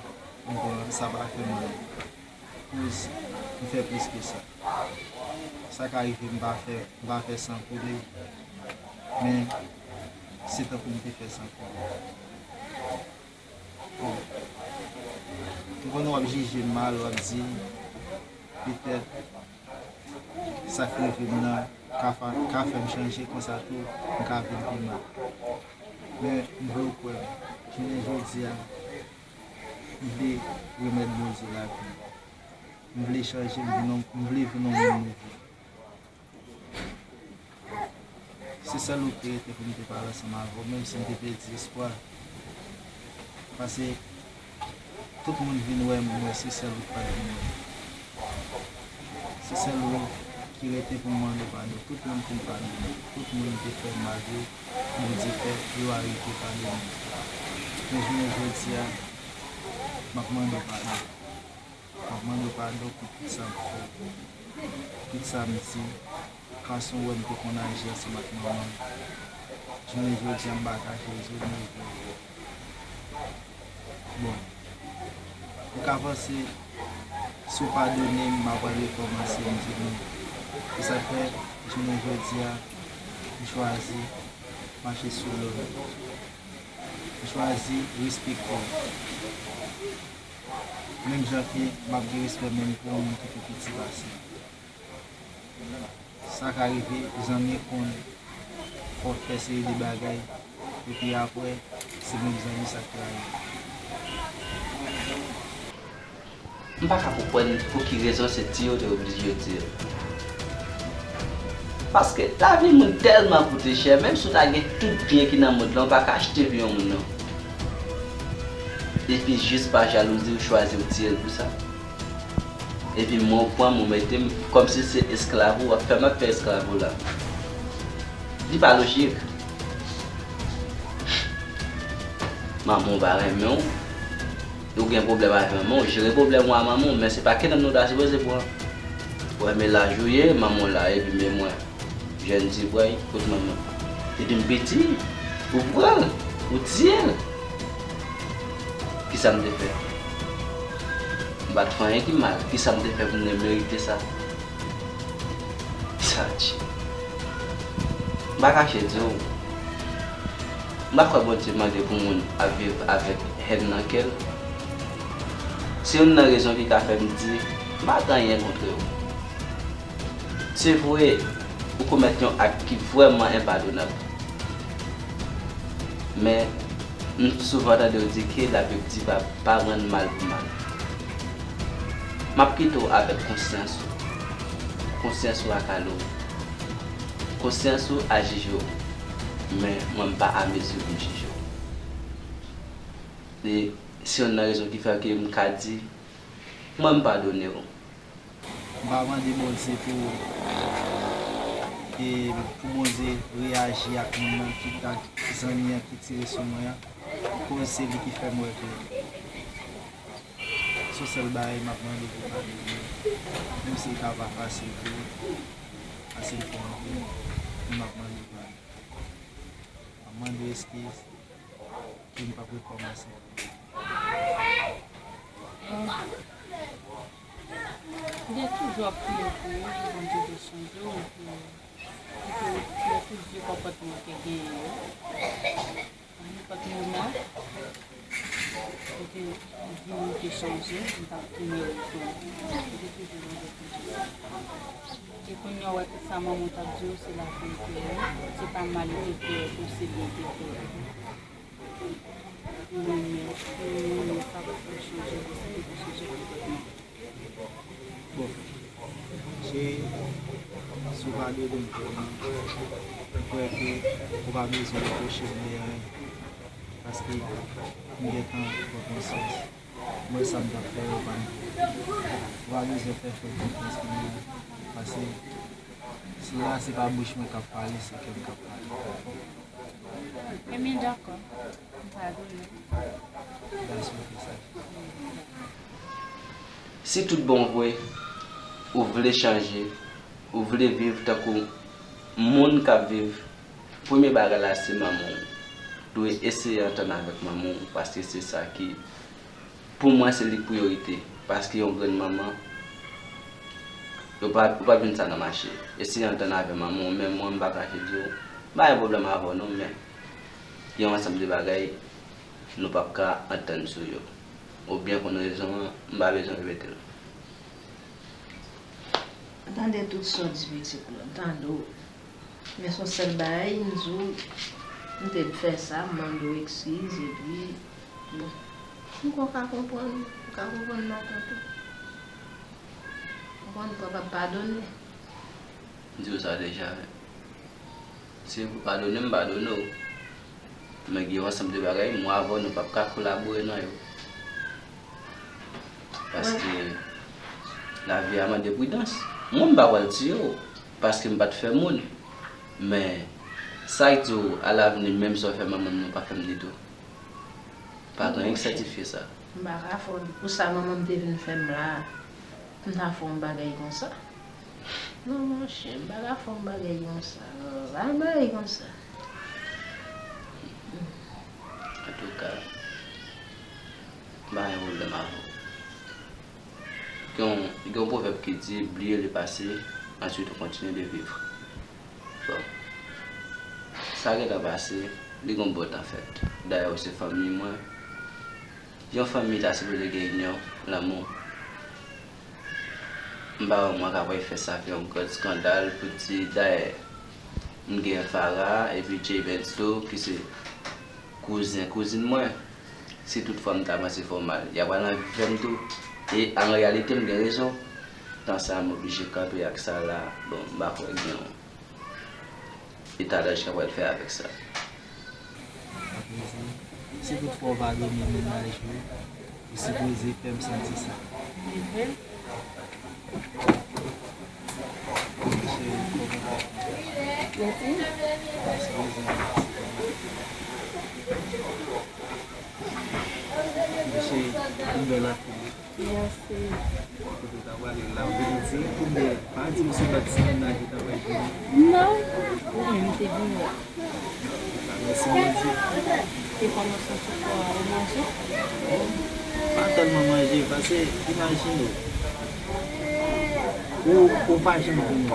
m pran, sa pa fè m anyen. Koz, m fè plis ke sa. Sa ka rive m pa fè, m pa fè san koule, men se tankou m te fè san koule. Bon. M konnen w ap jije m mal, w ap di, petèt, sa k rive m nan ka fa-, ka fè m chanje, konsa tou, m ka vin pi mal. Men, m vle w kwè m. Jounen jodi a, m vle remèt Bondye lavi m. M vle chanje, m vin yon, m vle vin yon moun nouvo. Se sèl ou ki rete pou m te pale ansanm avè w, menm si m te pèdi espwa. Paske tout moun vin wè m, mwen se sèl ou k pa t vin wè m. Se sèl ou ki rete pou m mande w padon. Tout moun fin padone m. Tout moun te fè m mal, yo, m di fè, yo arete padone m. Men jounen jodi a, m ap mande w padon. M ap mande w padon pou tout sa m fè, tout sa m di, fason w wè m te konn aji ansanm ak manman m. Jounen jodi a, m pa ka jwenn yon nouvo. Bon, ou ka panse, si w padone m, m ap al rekòmanse, m di non. Se sa k fè, jounen jodi a, m chwazi mache sou lòd. M chwazi respekte w. Menm jan ke m ap gen respè menm pou yon moun ki pi piti pase m. Sa ka rive, zanmi konn fè w fè seri de bagay, epi apre, se menm zanmi sa k trayi w. M pa ka konprann pou ki rezon se tiye w te oblije tiye l. Paske lavi moun tèlman koute chè, menm si w ta gen tout byen ki nan mond lan, ou pa ka achte vi yon moun non. Epi jis pa jalouzi, ou chwazi ou tiye l pou sa. Epi mwen, ou pran m, ou mete m kòmsi se esklav ou, w ap fè m ap fè esklav ou la. Li pa lojik. Manman w pa renmen w. Ou gen pwoblèm avè manman w, jere pwoblèm ou a manman w, men se pa Kenan nou ta sipoze pran. Ou wè men laj ou ye, manman w la, epi men mwen, jèn ti bway, kot manman? Depi m piti, ou pran l, ou tiye l. Kisa m te fè? M pa t fè anyen ki mal. Kisa m te fè pou m te merite sa? Sa di. M pa kache di w. M pa kwè Bondye mande pou moun ap viv avèk hèn nan kè l. Se youn nan rezon ki ka fè m di, m pa gen anyen kont ou. Se vre, ou komèt yon ak ki vrèman enpadonab. Men, m souvan tande yo di ke Labib di pa, pa rann mal pou mal. M ap kite w avèk konsyans ou. Konsyans ou a kale w. Konsyans ou a jije w. Men, mwen, m pa a mezi pou m jije w. E se youn nan rezon ki fè ke m ka di, mwen, m padone w. M pa mande Bondye pou, e, pou Bondye reyaji ak moun nan ki, ak zanmi an ki tire sou mwen an, koz se li ki fè m wè klè. Se sèl bagay m ap mande pou padone m. Menm si sa pa fasil pou ou, pase m fè anpil, men m ap mande padon. M ap mande eskiz, e m p ap rekòmanse ankò. Bon. M te toujou ap priye pou ou, pou Bondye te chanje w, pou, pou ke w retire tout vye konpòtman w te genyen yo. A nenpòt moman, ou te di m te chanje, m t ap tounen retounen. M te toujou mande Bondye sa. E kounye a, w wè tout sa manman w t ap di w, se laverite wi. Se pa mal ou te fè, se byen ou te fè. Ou renmen, ou renmen sa pou chanje, pou sa te chanje konplètman. Bon, se, si w pa dwe konprann, m kwè ke ou pa bezwen repwoche m de anyen, paske m gentan pran konsyans. Mwen, sa m t ap fè yo pa m. Ou pa bezwen fè frè w konfyans pou mwen, paske si la se pa bouch mwen k ap pale, se kè m k ap pale. Ebyen, dakò. M padone w. That's what he said. Si tout bon vre, ou vle chanje, ou vle viv tankou moun k ap viv, premye bagay la se manman w. Dwe eseye antann avèk manman w, paske se sa ki, pou mwen, se li k priyorite. Paske yon grenn manman, yo pa, yo pa jwenn sa nan mache. Eseye antann avè manman w, men mwen, m pa kache di w, m pa gen pwoblèm avè w non, men gen yon ansanm de bagay nou p ap ka antann sou yo. Ou byen konn rezon an, m pa bezwen repete l. M tande tout sa w di pitit mwen, m tande w. Men se yon sèl bagay, m di w, m te fè sa, m mande w eskiz, epi, bon, m kwè w ka konprann, ou ka konprann matant ou. Ou konprann, ou kapab padone. M di w sa deja, men. Si w padone m, m padone w. Men gen yon ansanm de bagay, mwen avè w, nou p ap ka kolabore nan yo. Paske lavi a mande pridans. Mwen, m pa pral tiye w, paske m pa t fè moun. Men, sa k di w, alavni, menm sa w fè manman m nan, w pa fè m li tou. Pa gen anyen k sètifye sa. M pa ka fè w li. Pou sa manman m te vin fè m la, m ta fè yon bagay konsa? Non, monchè, m pa ka fè yon bagay konsa. Non, pa yon bagay konsa. Antouka, m pa gen pwoblèm avè w. Gen yon, gen yon pwovèb ki di, bliye le passé, ensuite on continue de vivre. Bon. Sa gentan pase, li gon bon tan fèt. Dayè, w se fanmi mwen. Yon fanmi ta sipoze gen inyon, lanmou. M pa wè mwen ka pral fè sa, fè yon gran eskandal pou di, dayè, m gen Farah epi Jay Benz tou, ki se kouzen kouzin mwen. Si toutfwa m ta panse fè w mal, y a pral anvi fè m tou. E an reyalite, m gen rezon. Tan sa a, m oblije kanpe ak sa la. Bon, m pa kwè gen yon etalaj k ap pral fè avèk sa. Apreske, si toutfwa w pa renmen mennaj ou, ou sipoze fè m santi sa. Li vre? Wi, cheri, fò m fè. Mèsi. Mèsi, mèsi. Mèsi, m bèl anpil. Mèsi. Kote w ta prale la, ou vin di, oubyen pa di m se lòt ti mennaj ou ta pral vini? Non, ou menm te vini. Mèsi Bondye. E kòman w santi w, ou manje? Pa tèlman manje, paske imajine w, ou, ou pa janm vini.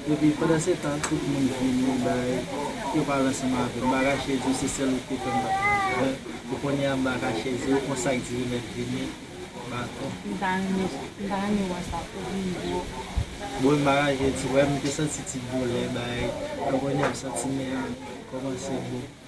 Epi pandan se tan, tout moun vini, bay, yo pale ansanm avè m. M pa kache di w, se sèl ou ki te fè m pa t manje. Ou kounye a, m pa kache di w, konsa k di remèd vini. Baton. M ta renmen, m ta renmen wè sa pou vin gwo. Bon, m pa kache di w, m te santi ti doulè, bay. An kounye a, m santi men an kòmanse bon.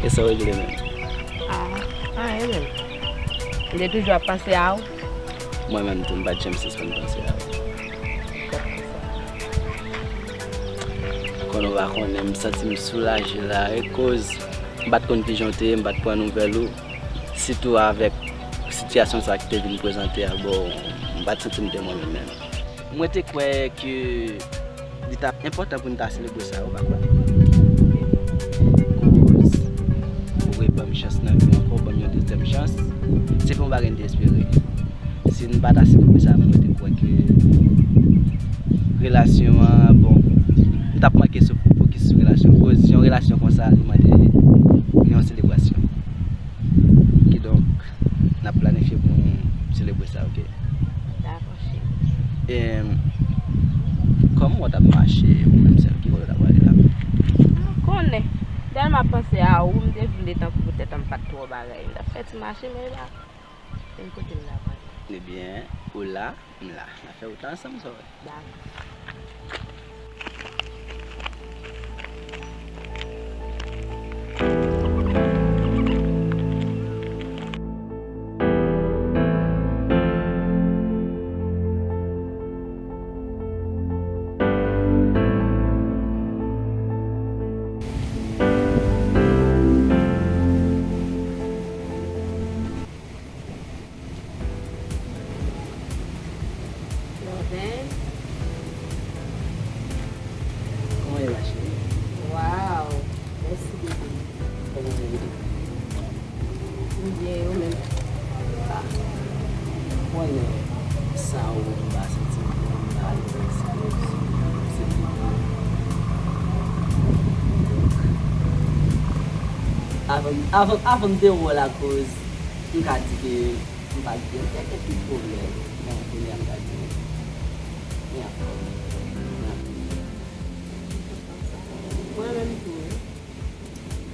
E sa w regle menm? Ah, anyen menm. M te toujou ap panse a ou. Mwen menm tou, m pa t janm sispann panse a ou. Konnen w pa konnen, m santi m soulaje la, e koz m pa t konn kijan w te ye, m pa t pran nouvèl ou. Sitou avèk sitiyasyon sa a ki te vin prezante a, bon, m pa t santi m te mwen menm menm. Mwen te kwè ke li t ap enpòtan pou n ta selebre sa, ou pa kwè? Koz ou reban m chans nan vi ankò, ban m yon dezyèm chans. Se pa yon bagay m te espere. Si n pa ta selebre sa, mwen te kwè ke relasyon an, bon, m t ap manke sou fokis sou relasyon. Koz yon relasyon konsa, li mande yon selebrasyon. Kidonk, n ap planifye pou n selebre sa, oke? Dakò, cheri. E, kòman w t ap mache, ou menm sèl? Ki kote w t ap prale la? M konnen. Tèlman panse a ou, m te vle tankou poutèt m pa t twò bagay. M t ap fè ti mache, men la, se yon kote m t ap prale. Ebyen, ou la, m la. N ap fè wout la ansanm, sa w wè. Dakò. Lòvèn. Kòman ye, ma chérie? Waw, mèsi, bebe. Kòman w ye? M byen, e ou menm? Ah, mwen, sa ou m pa santi m alèz, se pou ou. Avan, avan, avan m te wè w la, koz m ka di ke m pa t gen kèk ti pwoblèm. Bon, kounye a m ka di, men ankò, men ankò. Mwen menm tou, wi.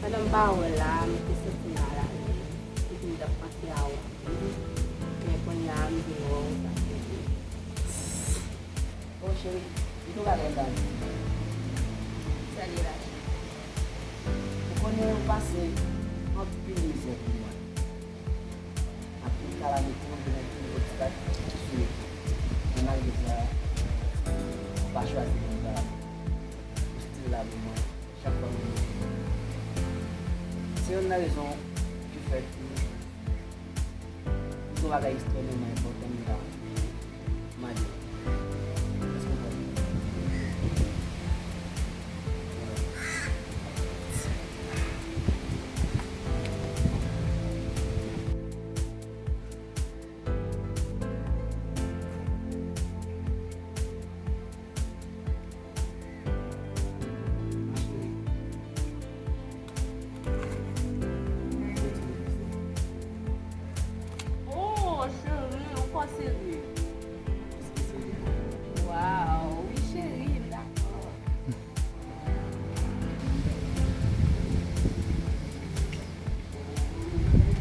Pandan m pa wè w la, m te santi m alèz. Epi m t ap panse a ou anpil. Men kounye a, m vin wè w, sa fè byen. O cheri, kite w gade yon bagay. Sa l ye la, cheri? Ou konnen ou pase anpil mizè pou mwen. Anpil kalamite, anpil obstak sou wout mwen. Men malgre sa, ou pa chwazi vin pa la. Ou still la pou mwen. Chak fwa nou bezwen. Se youn nan rezon ki fè ke m gen yon bagay ekstrèmeman enpòtan m ta mande w. Èske w pran? Oh, cheri, ou fò serye. Waw, wi, cheri, m dakò.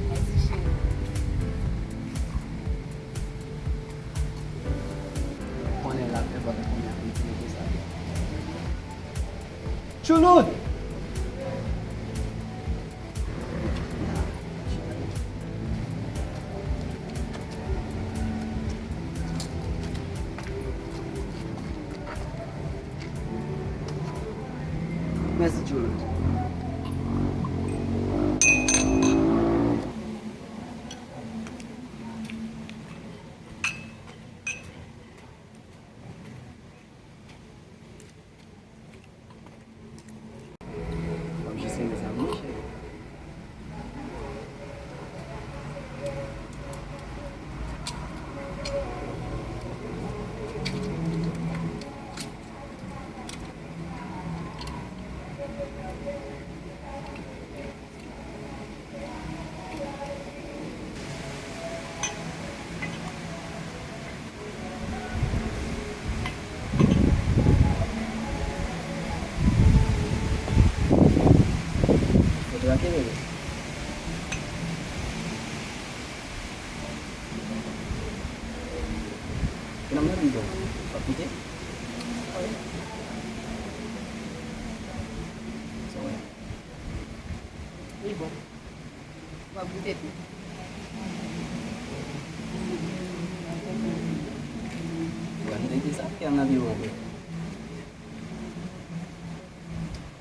Mèsi, cheri. Ou konnen l ap enpòtan pou mwen pou m te mete sa. Choulout! Mèsi, Choulout. W ap jis renmen sa pou mwen, cheri. Foto a te rele. Gen nonm nan pi bò. W ap kite? Wi. Sa w wè? Li bon. W ap goute tou. Wè, m te di sa, kè nan biwo vre.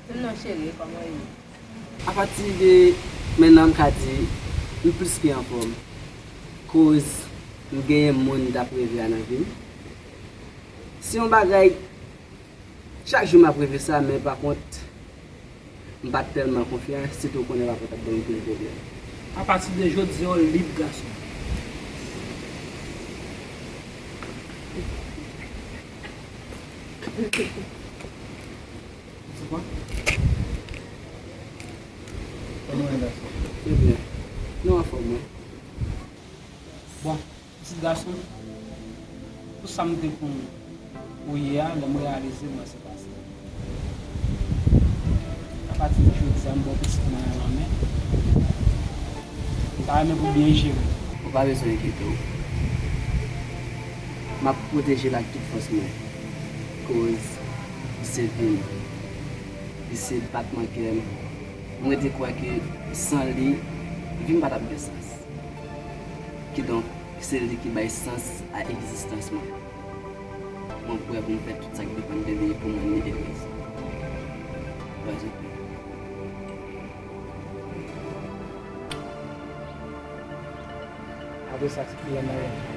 Di m non, cheri, kòman w ye? Apati de mentnan, m ka di m plis ke anfòm. Koz m genyen moun m t ap reve a nan vi m. Se yon bagay, chak jou m ap reve sa, men pa kont, m pa t tèlman konfyan, sitou w konnen papa t ap ban m anpil pwoblèm. Apati de jodi a, w lib, gason. Se kwa? Kòman w ye, gason? Trè byen. Nou anfòm, wi. Bon, pitit gason, pou sa m te konn ou ye a, lè m reyalize m wè se pa sa. Apati de jodi a, m ba w pitit mwen an nan men. M ta renmen pou w byen jere l. Ou pa bezwen enkyete w. M ap pwoteje l ak tout fòs mwen. Koz li se vi m. Li se batman kè m. Mwen te kwè ke san li, vi m pa t ap gen sans. Kidonk, se li ki bay sans a egzistans mwen. Mwen prè pou m fè tout sa k depann de li pou mwen li erez. Wè, se vre. Apre sa, se kilè maryaj la?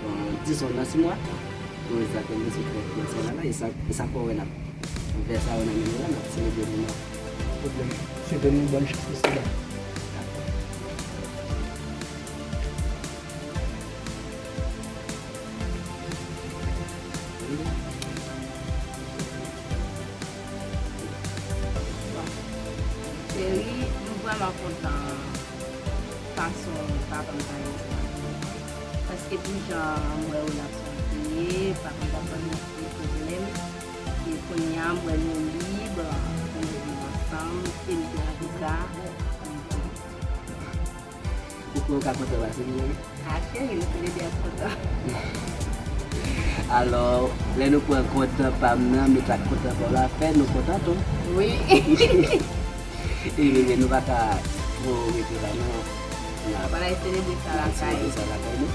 Bon, dizon nan sis mwa. Bon, sa konn se fè fiyanse la, la, e sa, e sa pou wè n ap fè sa yo nan men nou la, n ap selebre pou nou. Pwoblèm. Swete nou bòn chans pou sila. Cheri, m vrèman kontan fason papa m ta reyaji. Paske pou jan m wè relasyon an te ye, papa m t ap ban nou anpil pwoblèm. E kounye a, m wè nou lib, pou nou viv ansanm, e m te anvi sa. Ou kwè w ka kontan pase nou menm? A, cheri, nou toulède ap kontan. Alò, lè nou pran kontan pa m nan, met ak kontan pa w la, fè nou kontan tou. Wi. E bebe, nou pa ka twò rete la, non. N ap, n ap selebre sa lakay nou.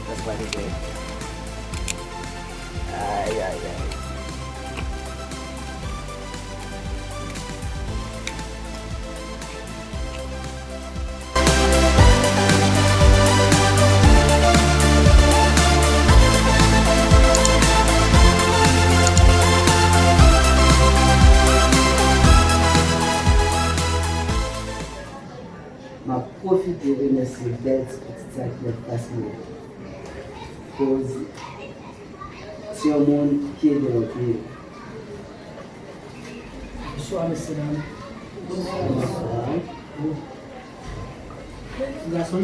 Sa se pa de vrè. Ay, ay, ay. M ap pwofite remèsye bèl ti pitit sa ki anfas mwen. Koz se yon moun ki ede anpil. Bonswa, mesye dam. Bonswa. Ti gason.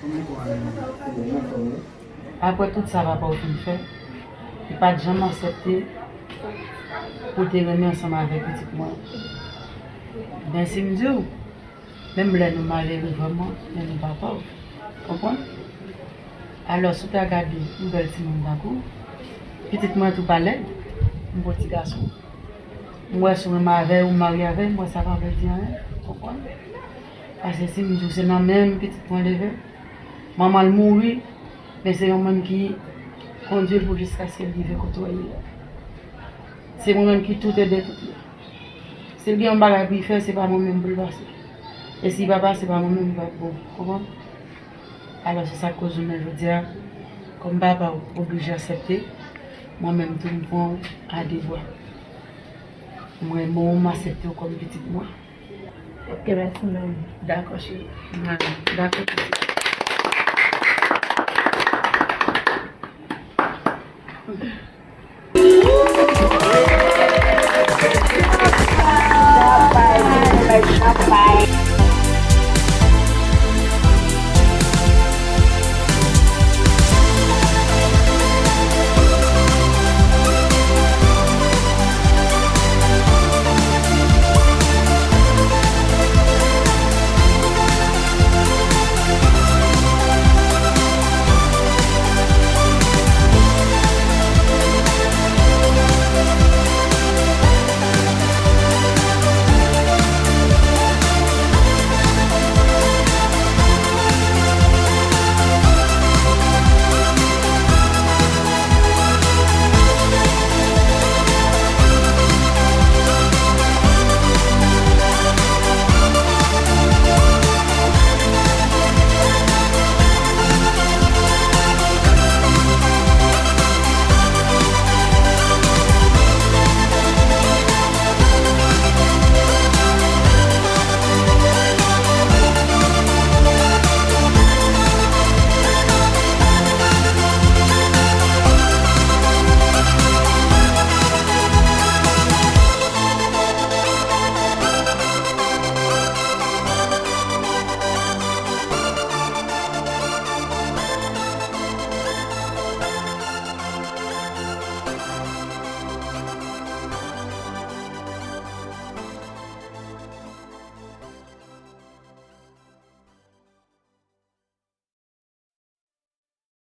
Kòman kò a menm? Mwen anfòm, wi. Apre tout sa papa w fin fè, li pa t janm aksepte pou l te renmen ansanm avèk pitit mwen. Men si m di w, menm lè nou malere vrèman, men nou pa pòv. Konprann? Alò, si w ta gade yon bèl timoun tankou w, pitit mwen tou pa lèd, m gon ti gason. M wè si w renmen avè l, ou marye avè l, m wè sa pa vle di anyen. Konprann? Paske si m di w se nan men m pitit mwen leve, manman l mouri, men se mwen menm ki kondui l pou jiskaske l rive kote w ye a. Se mwen menm ki tout ede tout li. Si l gen yon bagay pou l fè, se pa mwen menm pou l pase. E si l pa pase pa mwen menm, li p ap bon. Konprann? Alò, se sa k koz ou menm jodi a, kòm papa w oblije aksepte, mwen menm tou m pran w a de bra. Mwen, mwen, m aksepte w kòm pitit mwen. Ok, mèsi, manmi. Dakò, cheri. Manmi, dakò, pitit.